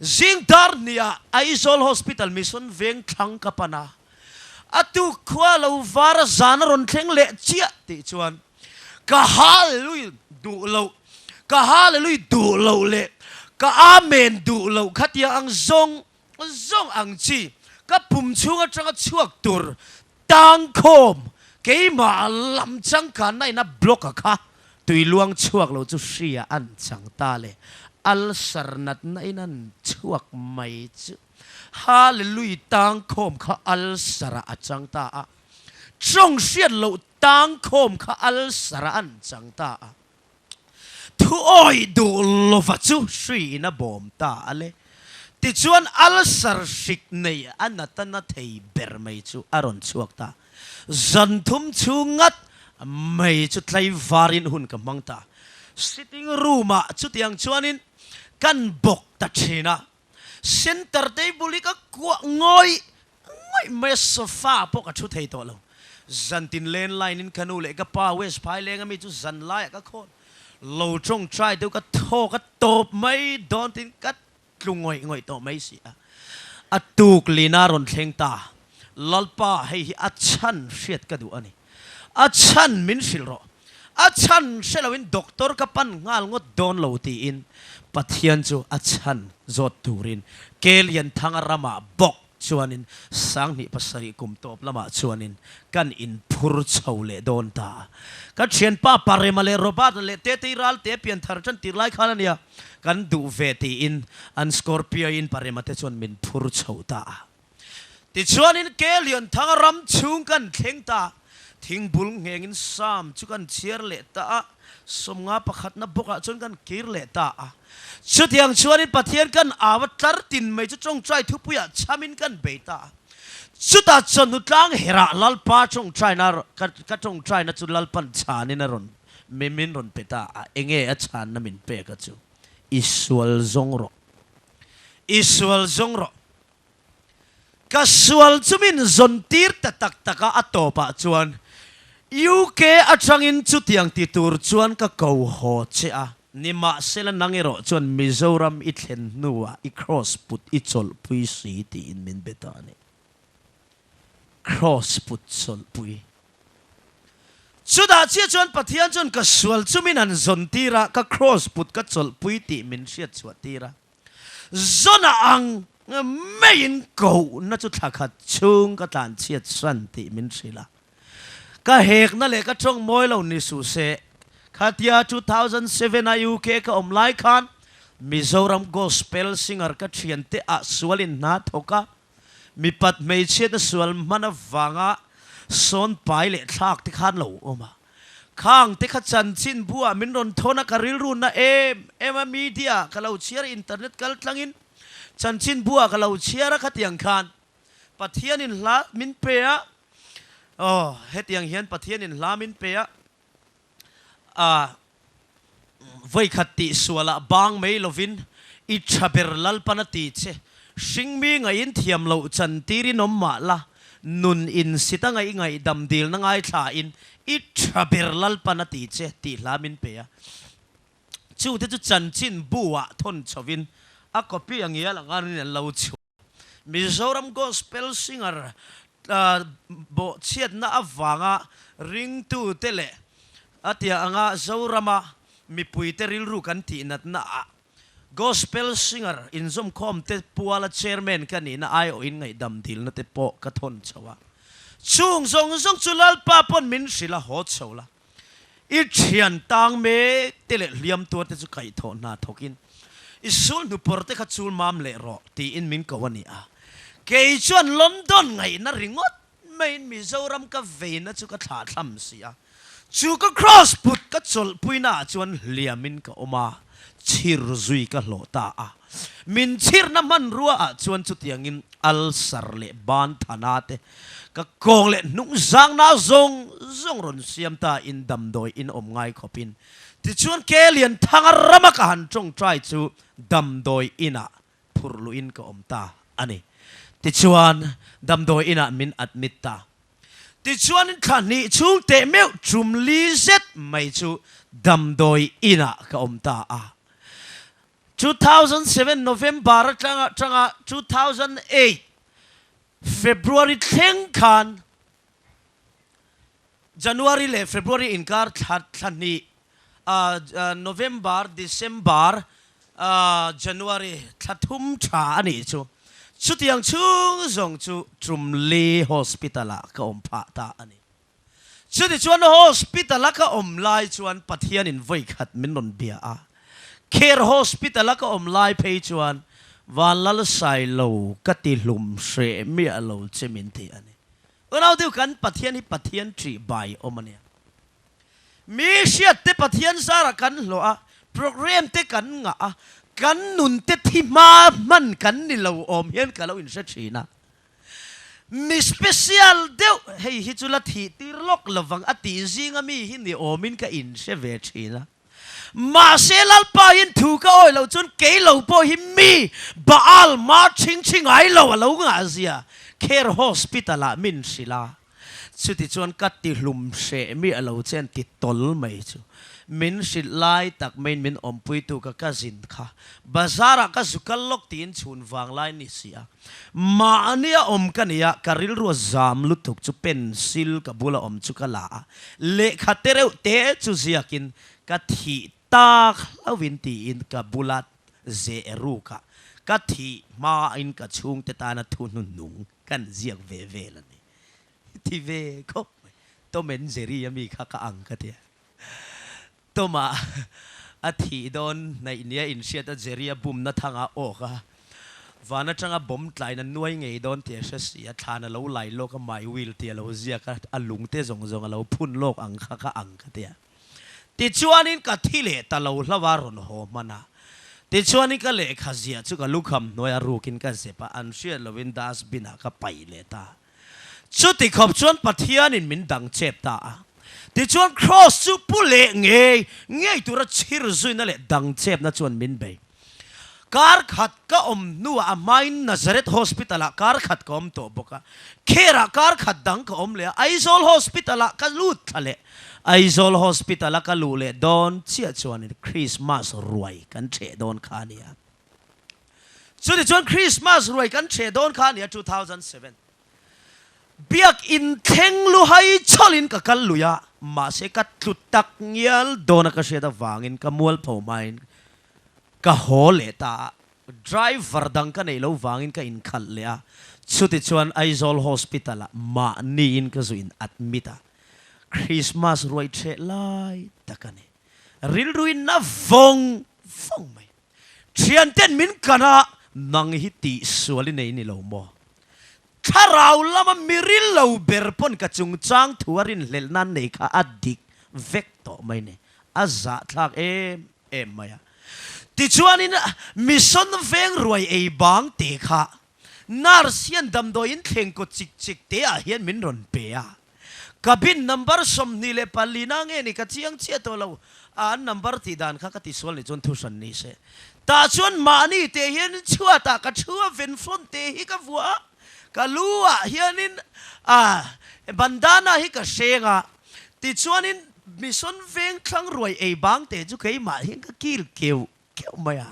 Zing dar hniah Aizawl Hospital Mission veng thlang ka pan a, a tuk khua lo var a zan a rawn thleng leh chiah tih chuan ka Hallelujah duh loh, ka Hallelujah duh loh leh ka Amen duh loh khatia ang zawng zawng ang chi ka pum chhung atanga chhuak tur tangkhawm keimah lam changkanna ina block a kha tui luang chhuak lo chu hria an chang ta le ulcer natna in an chhuak mai chu Hallelujah tangkhawm kha ulcer ah a chang ta a tawng hriat loh tangkhawm kha ulcer ah an chang ta a. Thu awih duh lova chu hriin a bawm ta a le. Tichuan ulcer hrik nei a natana thei ber mai chu a rawn chhuak ta. Zan thum chhung ngat mai chu tlaivarin hun ka hmang ta. Sitting room ah chutiang chuanin kan bawk ta thin a. Center table hi ka kuah ngawih ngawih mai a, sofa pawh ka thu thei tawh lo. Zantin landline in ka nu leh ka pa West Phaileng ami chu zan laiah ka khawn. Lo tawngtai deuh ka thaw ka tawp mai dawn tiin ka tlu ngawih ngawih tawh mai si a. A tuk lina rawn thleng ta. Lalpa hei hi a chhan hriat ka duh a ni. A chhan min hrilh rawh. A chhan hre loin doctor ka pan nghal ngawt dawn lo tiin Pathian chu a chhan zawt turin Kelianthanga ramah bawk chuanin 2007 kum tawp lamah chuanin kan inphur chho leh dawn ta. Ka thianpa Parema leh Robert-a leh Tetei Ralte pianthar tan tir lai khan a nia kan duh ve tiin an Scorpio-in Parema te chuan min phur chho ta a. Tichuanin Kelianthanga ram chhung kan thleng ta, thingbul nghengin Sam chu kan chhiar leh ta a, 51 pakhatna bawkah chuan kan kir leh ta a. Chutiang chuanin Pathian kan au a, tlar tin mai chu tawngtai thupuiah chhamin kan bei ta a. Chutah chawhnu tlang herah Lalpa tawngtaina ka tawngtaina chu Lalpan chhanin a rawn min rawn pe ta a, enge a chhanna min pek a chu? I sual zawng rawh, i sual zawng rawh. Ka sual chu min zawn tir ta tak tak a, a tawpah chuan UK atangin chutiang ti tur chuan ka ko haw che a, nimahsela nang erawh chuan Mizoram i thlen hnuah i cross put i chawlhpui si tiin min be ta a ni. Cross put chawlhpui. Chutah chiah chuan Pathian chuan ka sual chu min han zawn tir a, ka cross put ka chawlhpui tih min hriatchhuah tir a. Zona ang maiin kohna chu thla khat chhung ka tlan chhiat san tih min hrilh a. Ka hekna leh ka tawng mawi lo ni suh se, khatia 2007 a UK ka awm lai khan Mizoram Gospel singer ka thiante ah sualin hna thawk a, mipat hmeichhiatna sual hman avanga sawn pai leh thlak te khan lo awm a. Khang te kha chanchin buah min rawn thawn a, ka rilru na em em a, media ka lo chhiar a, internet kal tlangin chanchin buah ka lo chhiar a, khatiang khan Pathianin hla min pe a, aw hetiang hian Pathianin hla min pe a, a vawikhat tih sualah bang mai lovin i tha ber Lalpan a ti che. Hringmi ngaihin thiam loh chan tirin awm mah la, nun insit a ngaih ngaihdam dilna ngaithlain i tha ber Lalpan a ti che tih hla min pe a. Chute chu chanchin bu-ah thawn chhovin a copy a ngial ang arin an lo chhuah. Mizoram Gospel Singer bawhchhiatna avanga ringtute leh a tia anga Zorama mipuite rilru kan tihnatna ah Gospel Singer inzawmkhawmte puala Chairman ka nihna aiawhin ngaihdam dilna te pawh ka thawn chho a. Chung zawng zawng chu Lalpa pawn min hrilh a haw chho la. I thian tang mek te leh hliam tuar te chu kaihthawh hna thawkin i sul hnupawr te kha chul mam leh rawh tiin min ko a ni a. Kei chuan London ngaihna ringawt maiin Mizoram ka veina chu ka thlah thlam si a. Chu ka cross put ka chawlhpuina ah chuan hliamin ka awm a, chhir zui ka hlawh ta a. Min chhirna hmanrua ah chuan chutiangin ulcer leh ban thana te Ka kawng leh hnung zangna zawng zawng rawn siam ta in damdawi in awm ngai khawp in. Tichuan Kelian thanga rama ka han tawngtai chu damdawi inah phurh luh in ka awm ta a ni. Tichuan damdawi inah min admit ta. Tichuanin thla hnih chhung teh meuh tum li zet mai chu damdawi inah ka awm ta a. 2007 November atanga atanga 2008 February thleng khan January leh February inkar thla thla hnih November, December, January thla thum tha a nih chu. Chutiang chhung zawng chu Tumli Hospital ah ka awm phah ta a ni. Chutichuan Hospital a ka awm lai chuan Pathianin vawi khat min rawn bia a. Care Hospital a ka awm lai phei chuan Vanlalsailo ka ti hlum hreh miah lo che min ti a ni. Unau deuh kan Pathian hi Pathian ṭih bai awm a nia. Mi hriat te Pathian zarah kan hlawh a, program te kan ngah a, kan nun te thi hma hman kan ni lo awm hian ka lo inhre thin a. Mi special deuh hei hi chu la thih tir lawk lovang a tih zinga mi hi ni awmin ka inhre ve thin a. Mahse Lalpa hian thu ka awi loh chuan kei lo pawh hi mi Baal ma chhing chhi ngai lo a lo ngah zia Care Hospital ah min hrilh a. Chutichuan ka ti hlum hreh mi a lo chen ti tawl mai chu min hrilh lai tak maiin min awmpuitu ka cousin kha bazar ah ka zu kal lawk tiin chhun vang lai ni si a. Mahni a awm ka ni a, ka rilru a zam lutuk chu pencil ka bula awm chu ka la a, lehkha te reuh te chu ziakin ka thih tak hlauhin tiin ka bula zeh ruk a, ka thih hmain ka chhungte tana thu hnuhnung kan ziak ve vel a ni. Ti ve khawp mai. Tom and Jerry a mi kha ka ang ka tia. Tom-a a thih dawn hnaih nia inhriat a Jerry a bumna thangah awk a, van atanga bomb tlain a nuai ngei dawn tih a hre si a, thlan a lo lai lawk a, my will tih a lo ziak a, a lung te zawng zawng a lo phun lawk ang kha ka ang ka ti a. Tichuanin ka thi leh ta lo hlauh a rawn haw hman a. Tichuanin ka lehkha ziah chu ka lukham hnuai a rukin ka zep a, an hriat lohin dustbin ah ka paih leh ta. Chuti khawp chuan Pathianin min dang chep ta a. Tichuan Kraws chu pu leh ngei ngei tura chhir zuina leh dang chepna chuan min bei. Kar khat ka awm hnuah a hmain Nazareth Hospital-ah kar khat ka awm tawh bawk a. Kher-ah kar khat dang ka awm leh a, Aizawl Hospital-ah ka lut thla leh. Aizawl Hospital-a ka luh leh dawn chiah chuanin Krismas ruai kan ṭheh dawn kha a ni a. Chutichuan Christmas ruai kan ṭheh dawn kha a nia 2007. Biak in thleng luhai chawlhin ka kal lui a, mahse ka tlu tak ngial dawn a ka hriat avangin ka mualpho hmain ka haw leh ta a, driver dang ka neih lo vangin ka inkhalh leh a, chutichuan Aizawl Hospital ah mahniin ka zu in admit a, Christmas ruai ṭheh lai tak a ni. Rilruin na vawng vawng mai. Thianten min kan a, nang hi tihsual i nei ni lo maw? Thlarau lama mi ril lo ber pawn ka chungchang thu a rinhlelh nan nei kha a dik vek tawh mai ni. A zahthlak em em mai a. Tichuanin mission veng ruai ei bang te kha nurse hian damdawiin thleng kaw chik chik te ah hian min rawn pe a. Cabin number 24 na nge ni ka chiang chiah tawh lo a, an number tih dan kha ka ti sual nih chuan thu hran ni se. Tah chuan mahni teh hian chhuatah ka thu a, venflon teh hi ka vuah a, ka lu ah hianin a bandana hi ka hreng a, tichuanin mission veng thlang ruai ei bang teh chu keimah hian ka kil keuh keuh mai a,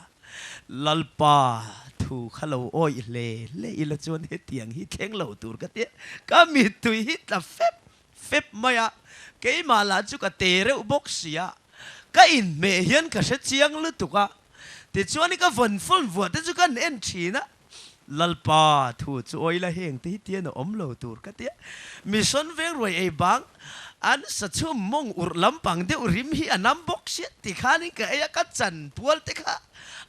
Lalpa thu kha lo awih hle hle ila chuan hetiang hi thleng lo tur ka tia, ka mittui hi tla fep fep mai a, keimah lah chu ka te reuh bawk si a, ka inhmeh hian ka hre chiang lutuk a, tichuan ka vawn phone vuah te chu kan en thin a, Lalpa thu chu awih la heng te hi tian a awm lo tur ka tia, mission veng ruai ei bang an sa chhum mawng urh lampang deuh rim hi a nam bawk sia ti khanin ka ei a, ka chan pual te kha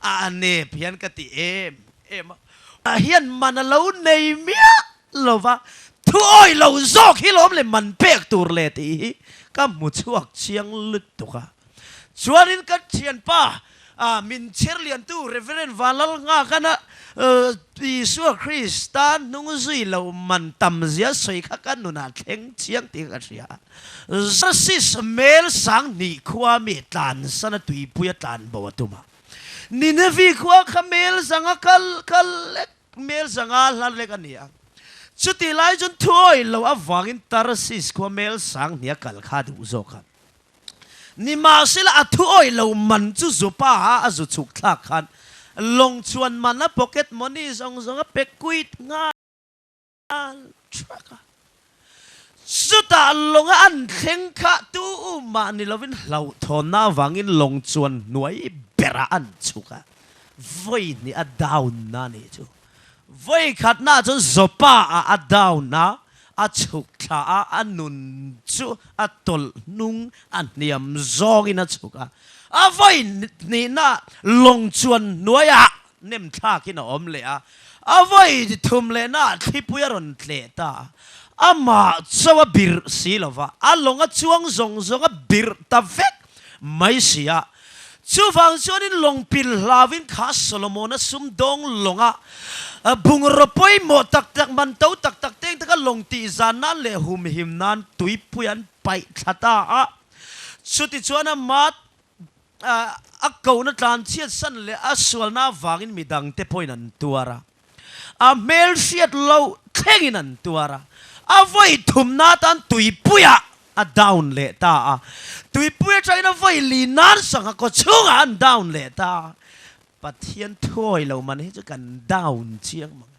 a nep hian ka ti em em a. Ah hian man a lo nei miah lo va, thu awih lo zawk hi lawm le man pek tur le tih hi ka hmu chhuak chiang lutuk a. Chuanin ka thianpa min chher liantu Reverend Vanlal Nghakana Isua Krista hnung zui lo man tam zia sawi kha ka nunah thleng chiang tih ka hria. Zarsis mel 2000 khua mi tlansan a tuipui a tlan bo a tum a. Ninevi khua kha mel zanga kal kal lek mel zanga hla lek a ni a. Chutih lai chuan thuawi lo avangin Tarsis khua mel sang hnih a kal kha a duh zawk a. Nimahsela a thuawi lo man chu zupa a a zu chhuk thlak khan lawng chuan man a pocket money zawng zawng a pe kuit nghal thak a. Chutah lawnga an thleng kha tu mah ni lovin hlauhthawnna avangin lawng chuan hnuai berah an chhuk a, vawi hnih a down na nih chu. Vawi khatnaah chuan Joppa ah a down a, a chhuk thla a, a nun chu a tawlh hnung a hniam zawngin a chhuk a. A vawi hnihnaah lawng chuan hnuaiah nem thlakin a awm leh a, a vawi thum lehnaah thlipui a rawn tleh ta a, amah chauh a birh si lo va, a lawng a chuang zawng zawng a birh ta vek mai si a. Chuvang chuanin lawng pil hlauin kha Solomona sumdawng lawnga bungraw pawimawh tak tak, man to tak tak teng taka lawng tih zan nan leh humhim nan tuipui an paih thla ta a. Chutichuan amah A kohna tlan chhiat san leh a sualna avangin midangte pawhin an tuar a, a hmelhriat loh thlengin an tuar a, a vawi thumna atan tuipuiah a down leh ta a, tuipui atangin a vawi li nan sangha kaw chhungah an down leh ta a, Pathian thuawi lo man hi chu kan down chiang mang.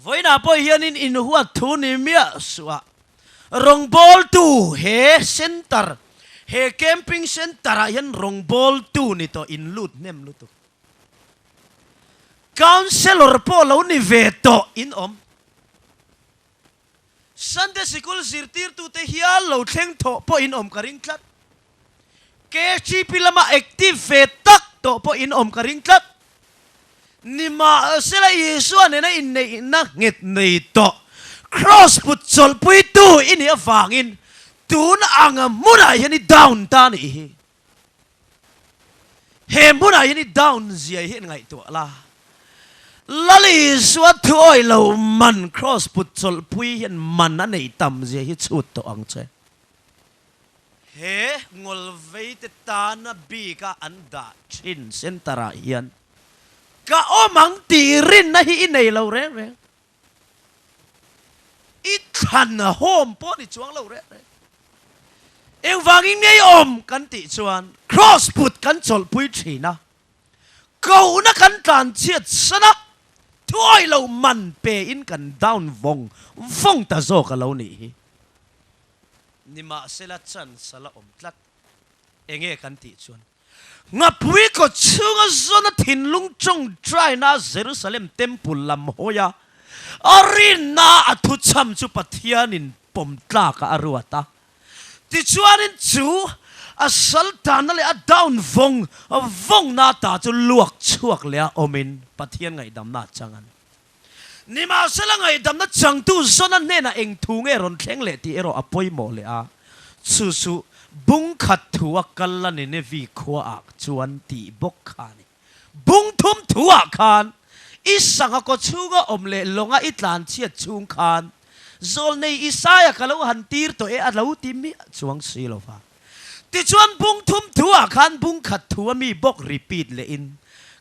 Vawiinah pawh hianin inhuat thu ni miah suh a, rawngbawltu he centre, he camping centre ah hian rawngbawltu ni tawh in lut hnem lutuk. Councellor pawh lo ni ve tawh in awm. Sunday sikul zirtirtute hial lo thleng thawh pawh in awm ka ring tlat. KGP lama active ve tak tawh pawh in awm ka ring tlat. Nimahsela Isua nena inneihna nghet nei tawh Kraws put chawlhpuitu i nih avangin tun anga hmunah hian i down ta a nih hi. He hmunah hian i down zia hi ngaihtuah la. Lal Isua thu awih lo man Kraws put chawlhpui hian man a neih tam zia hi chhut tawh ang che. He ngawlvei te tana bika an dah thin center ah hian ka awm ang tih rinna hi i nei lo reng reng. I thlan hawm pawh ni chuang lo reng reng. Engvangin nge i awm kan tih chuan Kraws put kan chawlhpui thin a, kohna kan tlan chhiat san a, thuawi lo man pe in kan down vawng vawng ta zawk a lo nih hi. Nimahsela chance a la awm tlat. Enge kan tih chuan Nghapui kaw chhunga zawna thinlung tawngtaina Jerusalem Temple lam hawi a, a rinna a thuchham chu Pathianin pawm tlakah a ruat a. Tichuanin chu a saltanna leh a down vawng vawngna ta chu luak chhuak leh a awmin Pathian ngaihdamna a chang a ni. Nimahsela ngaihdamna changtu zawna hnenah eng thu nge rawn thleng leh tih erawh a pawimawh leh a, chu chu bung khat thu a kal a Ninevi khuaah chuan tih bawk kha a ni. Bung thum thuah khan i sangha kaw chhunga awm leh lawnga i tlan chhiat chhung khan Zawlnei Isaia ka lo han tir tawh e a lo ti miah chuang si lo va. Tichuan bung thum thuah khan bung khat thu a mi bawk repeat lehin,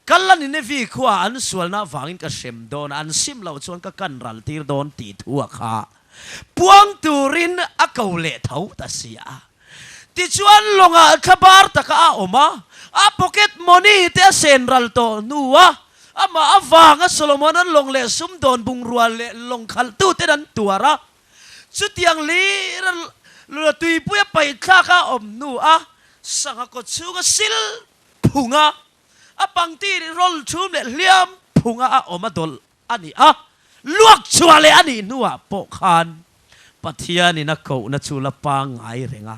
Kal a Ninevi khua an sualna avangin ka hrem dawn a, an sim loh chuan ka kan ral tir dawn tih thu a kha puang turin a ko leh tho ta si a. Tichuan lawngah thlabar taka a awm a, a pocket money te a sen ral tawh hnu a, amah avanga Solomon-a'n lawng leh sumdawn bungrua leh lawng khalhtuten an tuar a, Chutiang lir a tuipui a paih thlak a awm hnu a sangha kaw chhunga sil phunga a pangtir rawl chhum leh hliam phunga a awm a dawlh a ni a, luak chhuah leh a nih hnuah pawh khan Pathianin a kohna chu la pangngai reng a,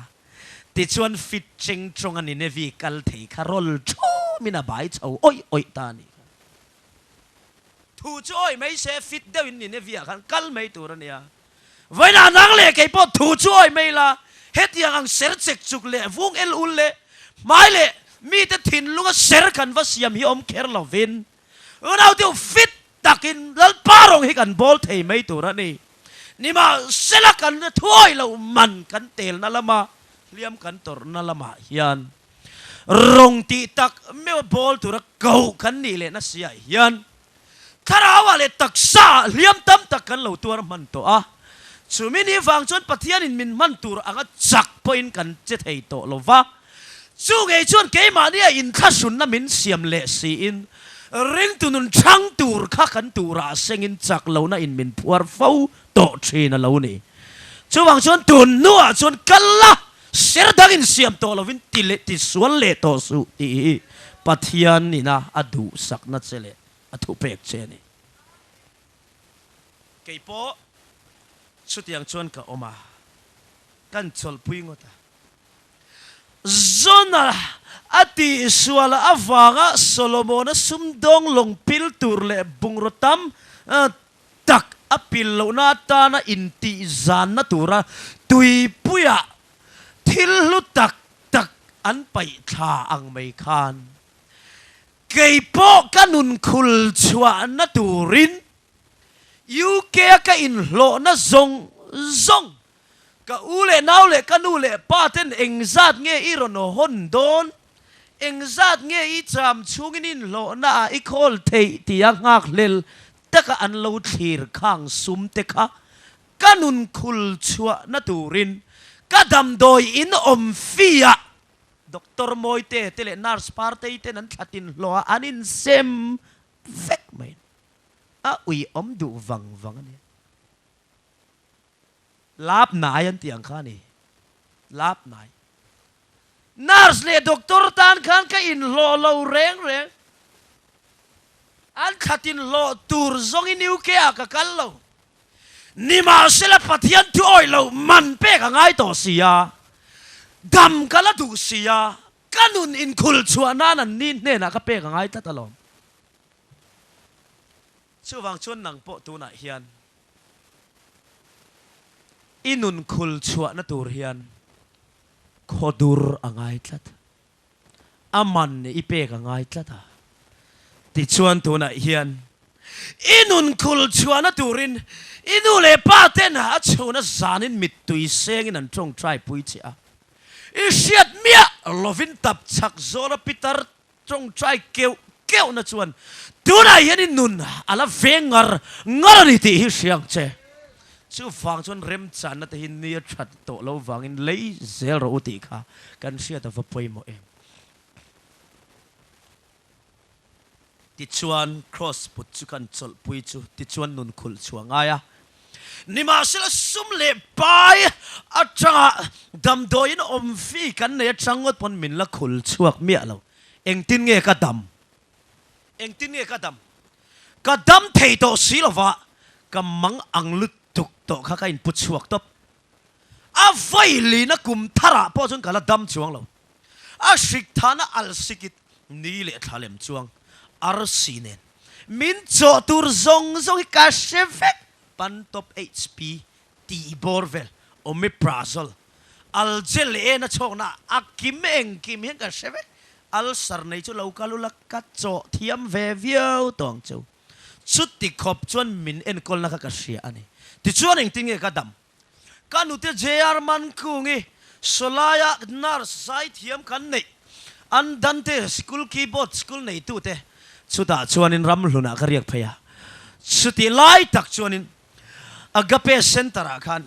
tichuan fit cheng chawng a Ninevi kal thei kha rawl chhumin a bai chho awih awih ta a nih kha. Thu chu awih mai se, fit deuh in Nineveh-ah khan kal mai tur a nia. Vawiinah nang leh kei pawh thu chu awih mai la, hetiang ang ser chek chuk leh vung el ul leh hmai leh mite thinlunga ser kan va siam hi awm kher lovin, unau deuh fit takin Lalpa rawng hi kan bawl thei mai tur a ni. Nimahsela kan thuawih loh man kan telna lama hliam kan tawrhna lamah hian. Rawng tih tak meuh bawl tura koh kan nih leh nasiah hian thlarauah leh taksaah hliam tam tak kan lo tuar hman tawh a. Chumi ni vang chuan Pathianin min hman tur anga chak pawhin kan che thei tawh lo va. Chu ngei chuan keimahnia inthlahrunna min siam leh siin ringtu nun chhang tur kha kan turah sengin chak lohna in min phuar fo tawh thin a lo ni. Chuvang chuan tun hnuah chuan kal la, ser dang insiam tawh lovin ti leh ti sual leh tawh suh tih hi Pathian ina a duhsakna che leh a thupek che a ni. Kei pawh chutiang chuan ka awm a, kan chawlhpui ngawt a. Zona a tihsual avanga Solomona sumdawng lawng pil tur leh bungraw tam tak a pil lohna atana intihzanna tura tuipuiah thil hlu tak tak an paih thla ang mai khan kei pawh ka nun khul chhuahna turin UK-a ka inhlawhna zawng zawng ka u leh nau leh ka nu leh pa ten engzat nge i rawn hawn dawn, engzat nge i cham chhungin inhlawhna ah i khawl theih tia nghakhlel taka an lo thlir khang sum te kha ka nun khul chhuahna turin ka damdawi in awm fee ah Doctor Mawite te leh Nurse Partei ten an thlatin hlawh ah an insem vek mai a ui awm duh vang vang a nia. Lap nai an tih ang kha a ni. Lap nai. Nurse leh doctor tan khan ka inhlawh lo reng reng. An thlat inhlawh tur zawngin UK ah ka kal lo. Nimahsela Pathian thu awih loh man pek a ngai tawh si a, dam ka la duh si a, ka nun inkhul chhuah nan an ni hnenah ka pek a ngai tlat alawm. Chuvang chuan nang pawh tunah hian i nun khul chhuahna tur hian khaw dur a ngai tlat. A man i pek a ngai tlat a. Tichuan tunah hian i nun khul chhuahna turin i nu leh pa ten a chhuna zanin mittui sengin an tawngtai pui che a. I hriat miah lovin tap chak zawla pitar tawngtai keuh keuhna chuan tunah hian i nun a la veng ngar ngar a ni tih hi hria ang che. Chuvang chuan remchanna te hi ni a that tawh lo vangin lei zel rawh u tih kha kan hriat a va pawimawh em. Tichuan Kraws put chu kan chawlhpui chu tichuan nun khulh chhuah ngai a. Nimahsela sum leh pai atanga damdawiin awm fi kan nei atang ngawt pawn min la khul chhuak miah lo. Engtin nge ka dam? Engtin nge ka dam? Ka dam thei tawh si lova ka mang ang lutuk tawh kha ka inpu chhuak tawp. A vailina kum tharah pawh chuan ka la dam chuang lo. A hrik thana al sikit ni leh thla lem chuang arsi nen min chawh tur zawng zawng hi ka hre vek. Pantop HP tih bawr vel Omeprazole Algel leh ena chhawkna a kim engkim hian ka hre vek. Ulcer nei chu lo kal ula ka chawh thiam ve viau tawh ang cheu. Chuti khawp chuan min enkawlna kha ka hria a ni. Tichuan engtin nge ka dam? Ka nute JR Mankungi Sawlaia nurse zai thiam kan neih an Dante school keyboard school neitute chutah chuanin ramhlunah ka riak phei a. Chutih lai tak chuanin Agape Centre ah khan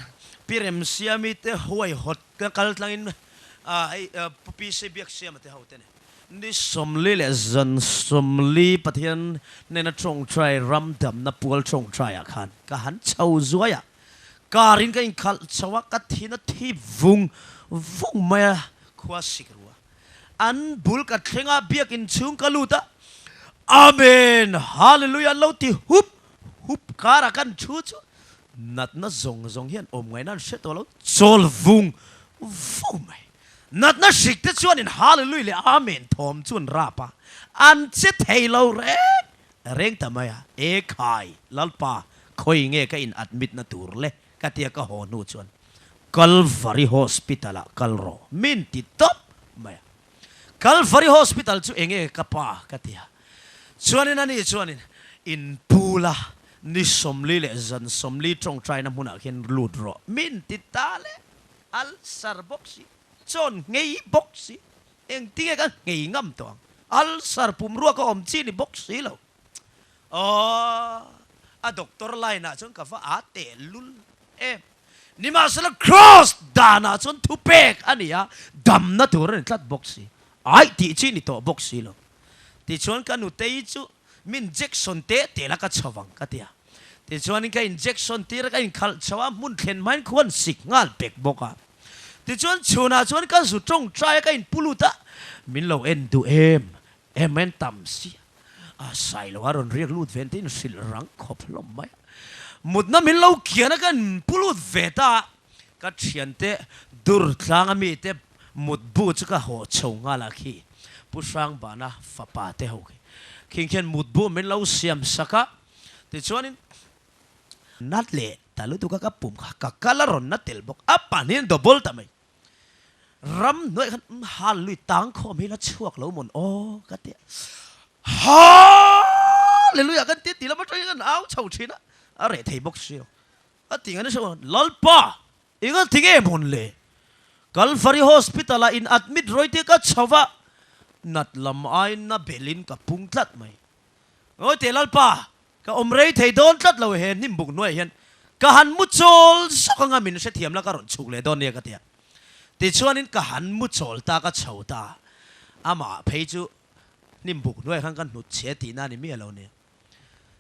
Pi Remsiami te huaihawt ka kal tlangin Pu PC Biaksiama te ho te nen ni 40 leh zan 40 Pathian hnena tawngtai ram damna pual tawngtai ah khan ka han chho zuai a, car in ka inkhalh chho a, ka thin a thi vung vung mai a, khua sik ru a, an bul ka thleng a, biakin chhung ka lut a, Amen Hallelujah an lo ti hup hup karah kan thu chu natna zawng zawng hian awm ngaihna an hre tawh lo, chawl vung vung mai. Natna hrik te chuanin Hallelujah leh Amen thawm chu an rap a, an che thei lo reng reng ta mai a. E khai, Lalpa, khawi nge ka in admit na tur le? Ka tia ka haw hnu chuan Calvary Hospital ah kal rawh min ti tawp mai a. Calvary Hospital chu enge ka pa? Ka ti a. Chuanin ani chuanin in pula ni 40 leh zan 40 tawngtaina hmunah khian lut rawh min ti ta le. Ulcer bawk si, chawn nghei bawk si. Engtinge ka nghei ngam tawh ang? Ulcer pumrua ka awm chi ni bawk si lo. Aww, a doctor line ah chuan ka va aa teh lul em. Nimahsela cross danah chuan thupek a ni a, damna tur a ni tlat bawk si. Aih tih chi ni tawh bawk si lo. Tichuan ka nutei chu mi injection teh teh la ka chho vang ka ti a. Tichuanin ka injection tir a, ka inkhalh chho a, hmun thlen hmain khuan sik nghal pek bawk a. Tichuan chhunah chuan ka zu tawngtai a, ka inpu lut a, min lo en duh em em en tam si a, sai lo a rawn riak lut ve te inhrilh rang khawp hlawm mai a. Mutna min lo kian a, ka inpu lut ve ta a, ka thiante dur tlang a mite mutbu chu ka haw chho nghal a khi Pu Hrangbana fapa te ho khi khing khian mutbu min lo siam sak a, tichuanin Nat leh ta lutuk a ka pum kha ka kal a rawn na tel bawk a pahnihin double ta mai. Ram hnuaiah khan umm hal lui tang khawm hi la chhuak lo mawn aw ka ti a. Hallelujah kan ti ti lam atangin kan au chho thin a, a reh thei bawk si lo. A ti ngan a hre Lalpa eng a ti nge mawn le? Kalvari Hospital ah in admit rawih te ka chho va, nat lam aiin na belin ka pung tlat mai. Ngawi teh Lalpa Ka awm rei thei dawn tlat lo he hnim buk hnuaiah hian ka han mu chawl zawk anga min hrethiam la ka rawn chhuk leh dawn nia ka ti a. Tichuanin ka han mu chawl ta ka chho ta amah phei chu hnim buk hnuaiah khan ka hnut chhe tihna a ni miah lo nia.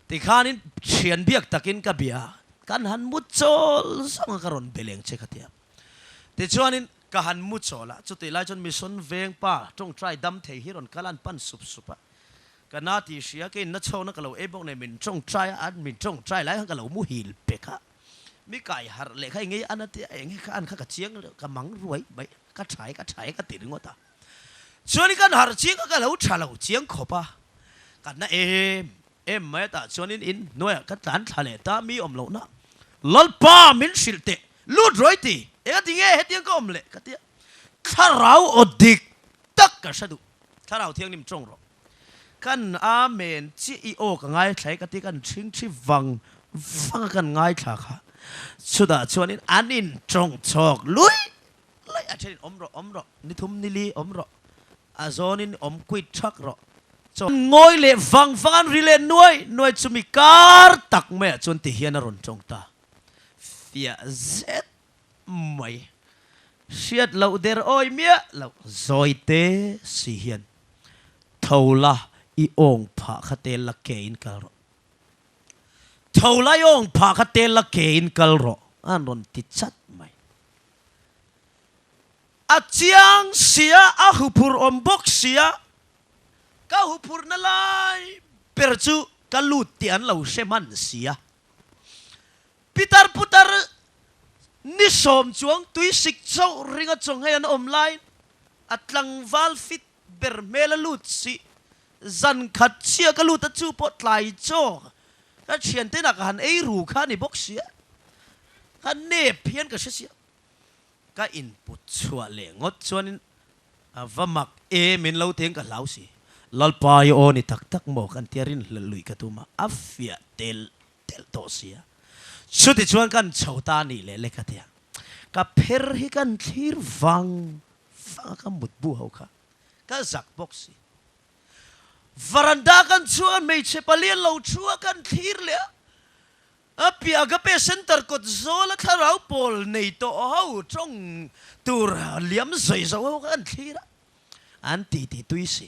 Tikhanin thian biak takin ka bia a, kan han mu chawl zawk anga ka rawn be leng che ka ti a. Tichuanin ka han mu chawl a, chutih lai chuan mission veng pa tawngtai dam thei hi rawn kal a an pan sup sup a. Ka na tih hria, kei na chhawkna ka lo ei bawk nen min tawngtai a, an min tawngtai lai khan ka lo muhil pek a, mi kai harh leh kha engei an a tia, enge kha an kha ka chiang lo, ka mang ruai mai, ka thai ka thai ka ti ringawt a. Chuanin kan harh chiang kha ka lo tha lo chiang khawp a, ka na em em mai a tah chuanin in hnuaiah ka tlan thla leh ta, mi awm lohna Lalpa min hrilh teh, lut ruai ti, engati nge hetiang ka awm leh ka tia, thlarau aw dik tak ka hre duh. Thlarau Thianghlim tawng rawh. Kan Amen chiah i aw ka ngaithla e ka ti kan thing thi vang vang a kan ngaithla kha. Chutah chuanin an in tawng chhawk lui lui a thenin awm rawh awm rawh ni thum ni li awm rawh a zawnin awm quit thak rawh chaw ngawi leh vang vang an ri leh nuai nuai chumi kar tak maiah chuan ti hian a rawn tawng ta fiah zet mai. Hriat loh der awi miah loh. Zawi te si hian tho la i awng phah kha tel la ke in kal rawh. Tho la i awng phah kha tel la ke in kal rawh an rawn ti chat mai. A chiang sia a huphurh awm bawk sia ka huphurhna lai ber chu ka lut tih an lo hre hman sia. Pitar putar ni sawm chuang tuisik chauh ringa chawnghei an awm laiin a tlangval fit ber hmel a lut si. Zan khat chiah ka lut a chu pawh tlai chaw ka thiante inah ka han ei ru kha a ni bawk sia. Ka nep hian ka hre sia. Ka input chhuah leh ngawt chuanin a va mak e min lo teng ka hlau si. Lalpa i aw ni tak tak maw kan tia rinhlelh luih ka tum a, a fiah tel telh tawh sia. Chuti chuan kan chho ta a nih leh lek a tia. Ka pher hi kan thlir vang vang a ka mutbu ho kha ka zak bawk si. Varanda kan chhuak a hmeichhe palian lo thu a kan thlir leh a. A piah Agape Center kawt zawl a thlarau pawl nei tawh ho tawng tur liam zawi zo ho kha kan thlir a. An ti ti tui si.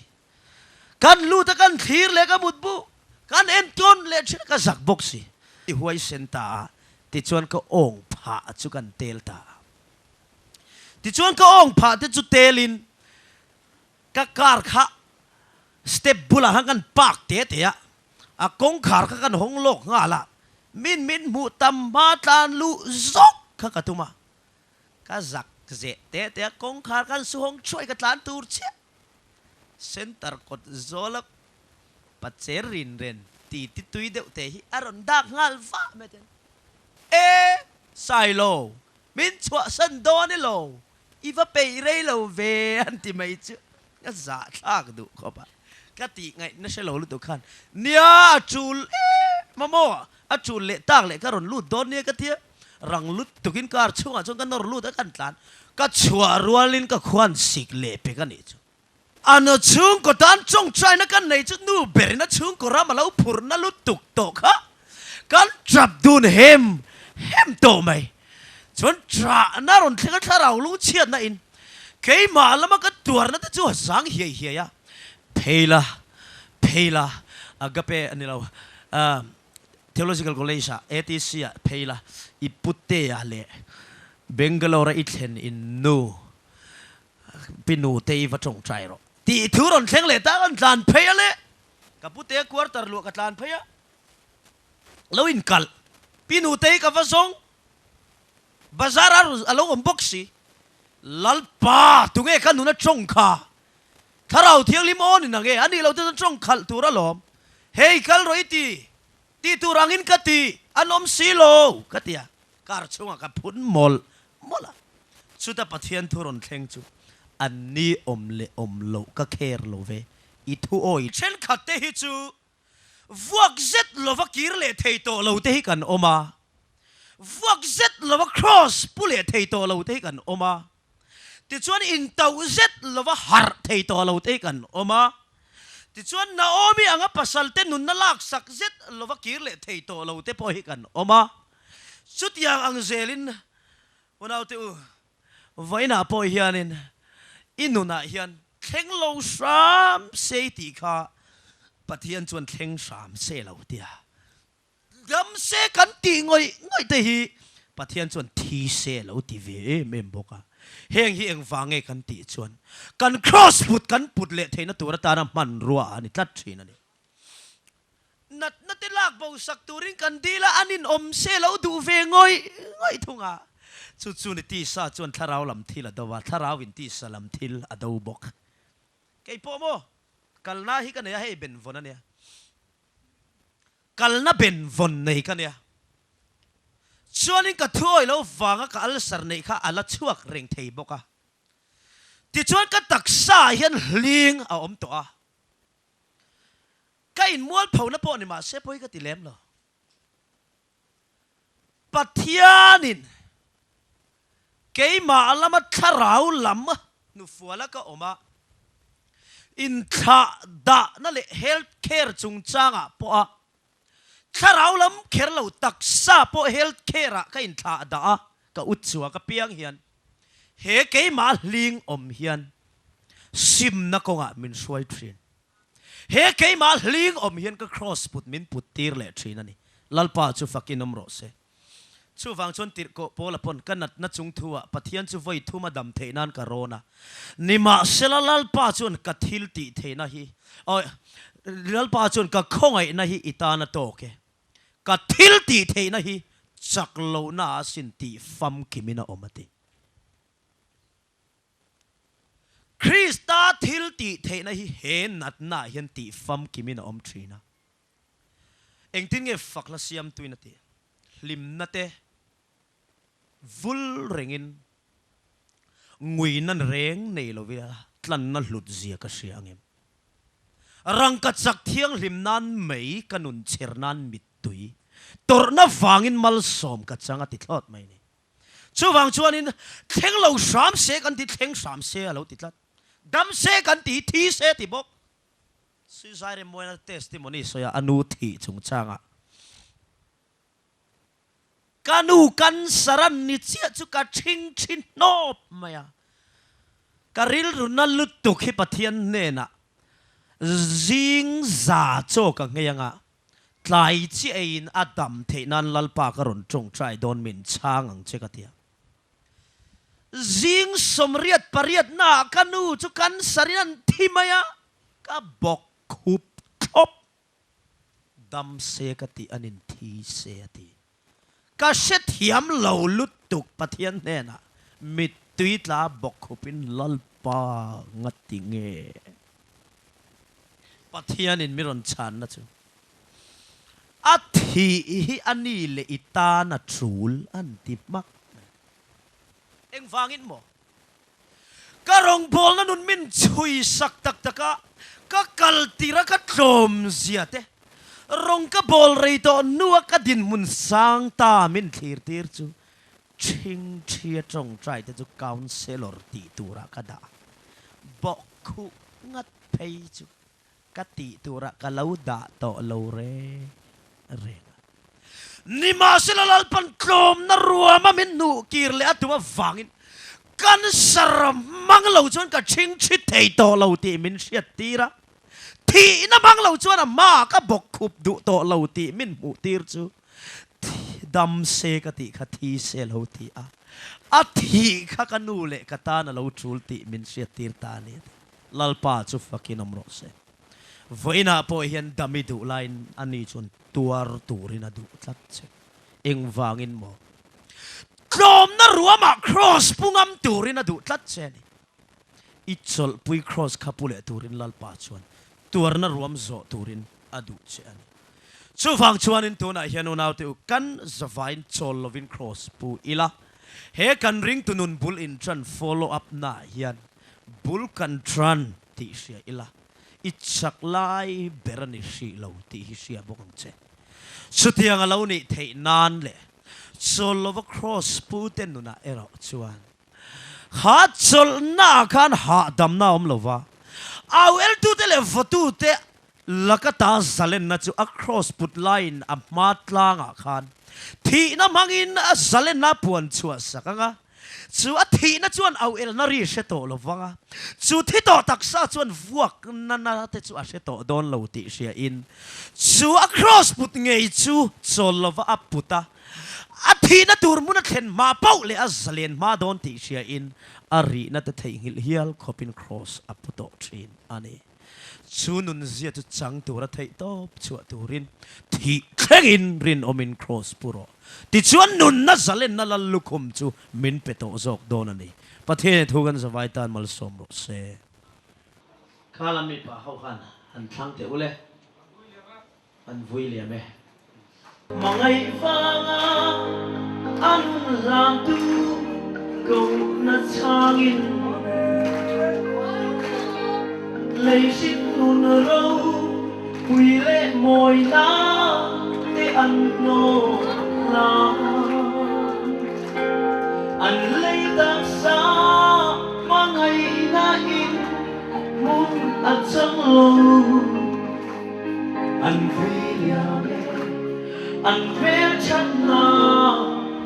Kan lut a kan thlir leh ka mutbu kan entawn leh thin a ka zak bawk si. I huaisen ta a tichuan ka awng phah chu kan tel ta a. Tichuan ka awng phah te chu telin ka car kha step bulah khan kan park te te a, a kawngkhar kha kan hawng lawk nghal a, min min hmuh tam hma tlan luh zawk kha ka tum a. Ka zak zeh te te a kawngkhar khan suhawng thuai ka tlan tur chiah. Center kawt zawla pacher rin ren ti ti tui deuh te hi a rawn dak nghal vah mai ten. E! Sailo, min chhuahsan dawn i lo, i va peih rei lo ve an ti mai chu ka zahthlak duh khawp a. Ka tih ngaihna hre lo lutuk khan, Nia, a tul em a maw? A tul leh tak leh ka rawn lut dawn nia ka ti a. Rang lutukin car chhungah chuan ka nawr lut a, kan tlan. Ka chhuah rualin ka khuan sik leh pek a nih chu. An chhungkaw tan tawngtaina kan nei chu nu berin a chhungkaw ram a lo phurhna lutuk tawh kha kan tap dun hem hem tawh mai. Chuan ṭahna rawn thleng a thlarau lungchhiatna in keimah lama ka tuarna te chu a zang hiai hiai a, Pheila, Pheila, Agape a ni lo, Theological College ah, ATC ah Pheila, i Putea leh Bangalore a i thlen in nu Pi Nute i va tawngtai rawh tih thu rawn thleng leh ta, kan tlan phei a le, ka Putea quarter luah ka tlan phei a, lo inkalh Pi Nute i ka va zawng, bazar a a lo awm bawk si, Lalpa tunge ka nuna tawng kha? Thlarau Thianghlim aw ni nang e, a nih loh te chuan tawng khalh tur alawm, hei kal rawh i ti, ti tur angin ka ti, an awm si lo ka ti a, car chhungah ka phun mawlh mawlh a, chuta Pathian thu rawn thleng chu an ni awm leh awm loh ka care lo ve, i thu awi thenkhat te hi chu Vuak zet lova kir leh thei tawh lo te hi kan awm a, vuak zet lova cross pu leh thei tawh lo te hi kan awm a, tichuan intauh zet lova harh thei tawh lo te hi kan awm a, tichuan Naomi anga pasal te nunna laksak zet lova kir leh thei tawh lo te pawh hi kan awm a. Chutiang ang zelin unaute u, vawiinah pawh hianin i nunah hian Thleng lo hram se i tih kha Pathian chuan thleng hram se lo tia dam se kan tih ngawih ngawih te hi Pathian chuan thi se lo ti ve em em bawk a. Heng hi engvang nge kan tih chuan kan cross put kan put leh theihna tur atana hmanrua a ni tlat thin a ni. Natna te lak bo sak turin kan dil a, an inawm se lo duh ve ngawih ngawih thung a. Chu chu ni tisa chuan thlarau lam thil a do a, thlarau in tisa lam thil a do bawk. Kei pawh maw, kalna hi ka nei a, hei benvawn a nia. Kalna benvawn nei ka nia. Chuanin ka thuawi lo vanga ka ulcer neih kha a la chhuak reng thei bawk a. Tichuan ka taksa ah hian hling a awm tawh a. Ka inmualphona pawh ni mahse pawi ka ti lem lo. Pathianin keimah lama thlarau lam hnufuala ka awm a, inthlah dahna leh health care chungchangah pawha thlarau lam kher lo taksa pawh health care ah ka inthlah dah a, ka ut chhuak apiang hian he keimah hling awm hian simna kawngah min hruai thin. He keimah hling awm hian ka cross put min put tir leh thin a ni. Lalpa chu fakin awm rawh se. Chuvang chuan tirhkoh Paula pawn ka natna chung thu ah Pathian chu vawi thum a dam theih nan ka rawn a. Nimahsela Lalpa chuan ka thil tih theihna hi, awi, Lalpa chuan ka khawngaihna hi i tan a tawk e. Ka thil tih theihna hi chak lohna ah sin tih famkimin a awm a ti. Krista thil tih theihna hi he natna ah hian tih famkimin a awm thin a. Engtin nge fakhla siamtuin a tih? Hlimna te vul rengin nguina reng nei lovia tlanna hlut zia ka hria angem? Rangka chak thianghlim nan mei ka nun chher nan mittui tawrhna vangin malsawm ka chang a ti thlawt mai ni. Chuvang chuanin thleng lo hram se kan ti, thleng hram se a lo ti tlat. Dam se kan ti, thi se ti bawk. Sui Zairemmuaina testimony sawi a, a nu thih chungchangah ka nu cancer an ni chiah chu ka thing thi hnawp mai a. Ka rilru na lutuk hi Pathian hnenah zing za chaw ka nghei anga Tlai chi eiin a dam theih nan Lalpa ka rawn tawngtai dawn min chhang ang che ka ti a. Zing 88 naah ka nu chu cancer in an thi mai a, ka bawk khup thlawp. Dam se ka tih an in thi se a ti. Ka hrethiam lo lutuk Pathian hnenah mittui tla bawk khupin Lalpa nga ti nge? Pathianin mi rawn chhanna chu a thih hi a ni leh i tan a tul an ti hmak mai. Engvangin maw? Ka rawngbawlna nun min chhui sak tak tak a, ka kal tir a ka tlawm zia te, rawng ka bawl rei tawh hnua ka dinhmun sang ta min thlir tir chu ṭhingṭhia ṭawngṭai te chu counsellor tih turah ka dah bawk khuh ngat phei chu ka tih turah ka lo dah tawh lo reng reng a. Nimahsela Lalpan tlawmna ruama min hnuh kir leh a tum avangin cancer hmang lo chuan ka chhingchhi thei tawh lo tih min hriat tir a, thihna hmang lo chuan a hmaah ka bawk khup duh tawh lo tih min hmuh tir chu dam se ka tih kha thi se lo ti a, a thih kha ka nu leh ka tan a lo tul tih min hriat tir ta a ni a ti. Lalpa chu fakin awm rawh se. Vawiinah pawh hian dam i duh laiin ani chuan tuar turin a duh tlat che. Engvangin maw? Tlawmna ruamah kraws pu ngam turin a duh tlat che a ni. I chawlhpui kraws kha pu leh turin Lalpa chuan tuarna ruam zawh turin a duh che a ni. Chuvang chuanin tunah hian unaute u kan zavain chawl lovin kraws pu ila, he kan ringtu nun bul inṭan follow up naah hian Bul kan tran tih hria ila, i chak lai ber a ni hrih lo tih hi hria bawk ang che. Chutiang a lo nih theih nan leh chawl lova Kraws pute nunah erawh chuan kha chawlhnaah khan hahdamna a awm lo va, au eltute leh vawtute laka ta zalenna chu a Kraws put laiin a hma tlangah khan thihna hmangin a zalenna a puan chhuah sak ang a. Chu a thihna chuan au elna ri hre tawh lo vang a, chu thi tawh taksa chuan vuak nana te chu a hre tawh dawn lo tih hriain, chu a kraws put ngei chu chawl lova a put a, a thihna tur hmun a thlen hma pauh leh a zalen hma dawn tih hriain a rihna te theihnghilh hial khawpin kraws a pu tawh thin a ni. Chu nunzia chu chang tura theih tawp chhuah turin thih thlengin rinawmin kraws pu rawh. Tichuan nunna zalenna lal lukhum chu min pe tawh zawk dawn a ni. Pathian i thu kan zavai tan malsawm rawh se. Kha lam mipa ho khan han thlang teh ule. An vui liam e. Hmangaih vanga an hlantu kohna chhangin lei hring nun ro pui leh mawina te an hnawt hlan. An lei taksa hmangaihna in hmun a chang lo. An vui liam e, an hmelthatna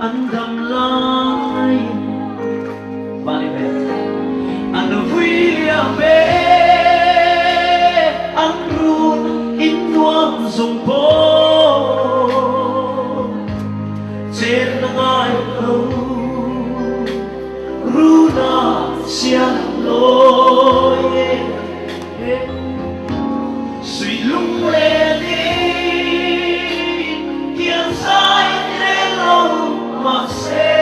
an dam lai Vani ve. An vui liam e, an run in nuam zung pawh chen na ngai lo runa sian lawi e. Suih lunglen in kian zai reng lo mahse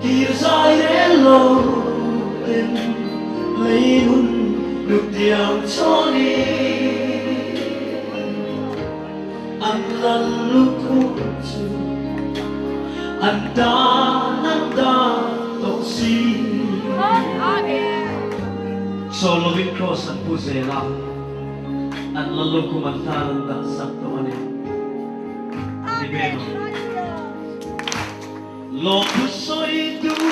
kir zai reng lo ten lei nun lutiang chawnin an lal lukhum chu an dan an dan tawh si. Sawl lovin Kraws an pu zel a, an lal lukhum an tan an dah sak tawh a ni. Ni beng ang. Lawmthu sawi tur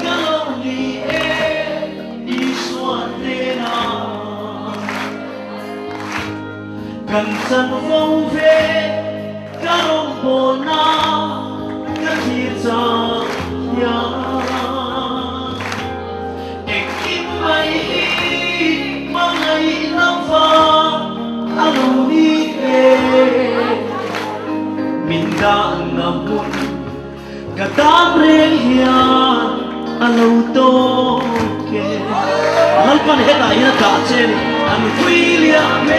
ka lo ni e Isua hnenah kan chanvo ve ka rawngbawlna ka thlir chang hian engkim mai hi hmangaihna vang a lo ni e. Min dahna hmun ka tan reng hian a lo tawk e. Lalpan hetah hian a dah che ni. An vui liam e,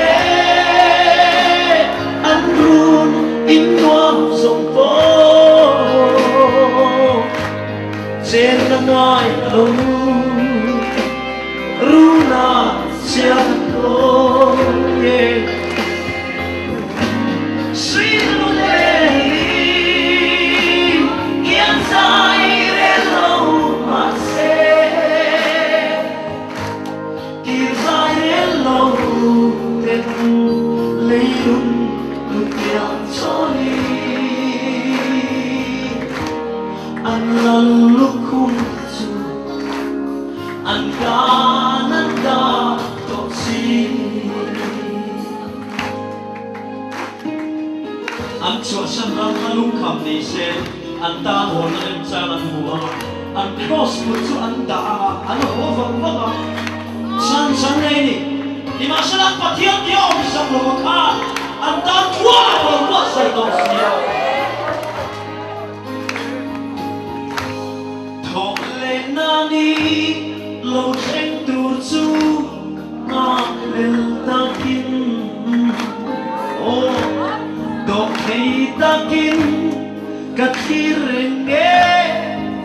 an run in nuam zawng pawh chen na ngai lo runa chian dawn e. chhuahsan ram kha lungkham ni se, an tan hawnna remchang an hmu ang a, an cross kut chu an dah ang a, an haw vang vang a. Chan chan nei ni. Nimahsela an Pathian tia awm sak lo a khan an tan thuam a lo buatsaih tawh si a. Thawh leh nani lo thleng tur chu nghakhlel takin aw dawhthei takin ka thlir reng nge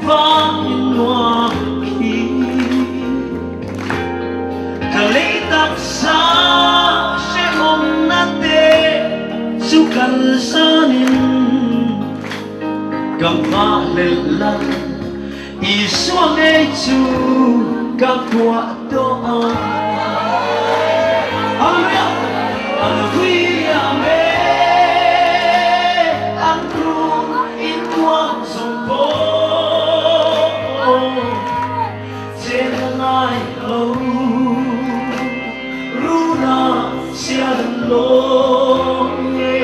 vangin nuam khi ka lei taksa hrehawmna te chu kalsanin Ka nghahhlelh lan Isua ngei chu ka kuah tawh a. Hallelujah! Hallelujah Amen! An run in nuam zawng pawh chen a ngai lo. Runa sial lawm nge.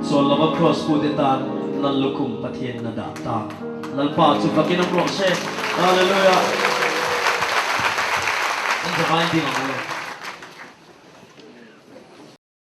Chawl lova Kraws pute tan Lal lukhum Pathian na dah ta. Lalpa chu fakin awm rawh se. Hallelujah. An zavain ding ang u.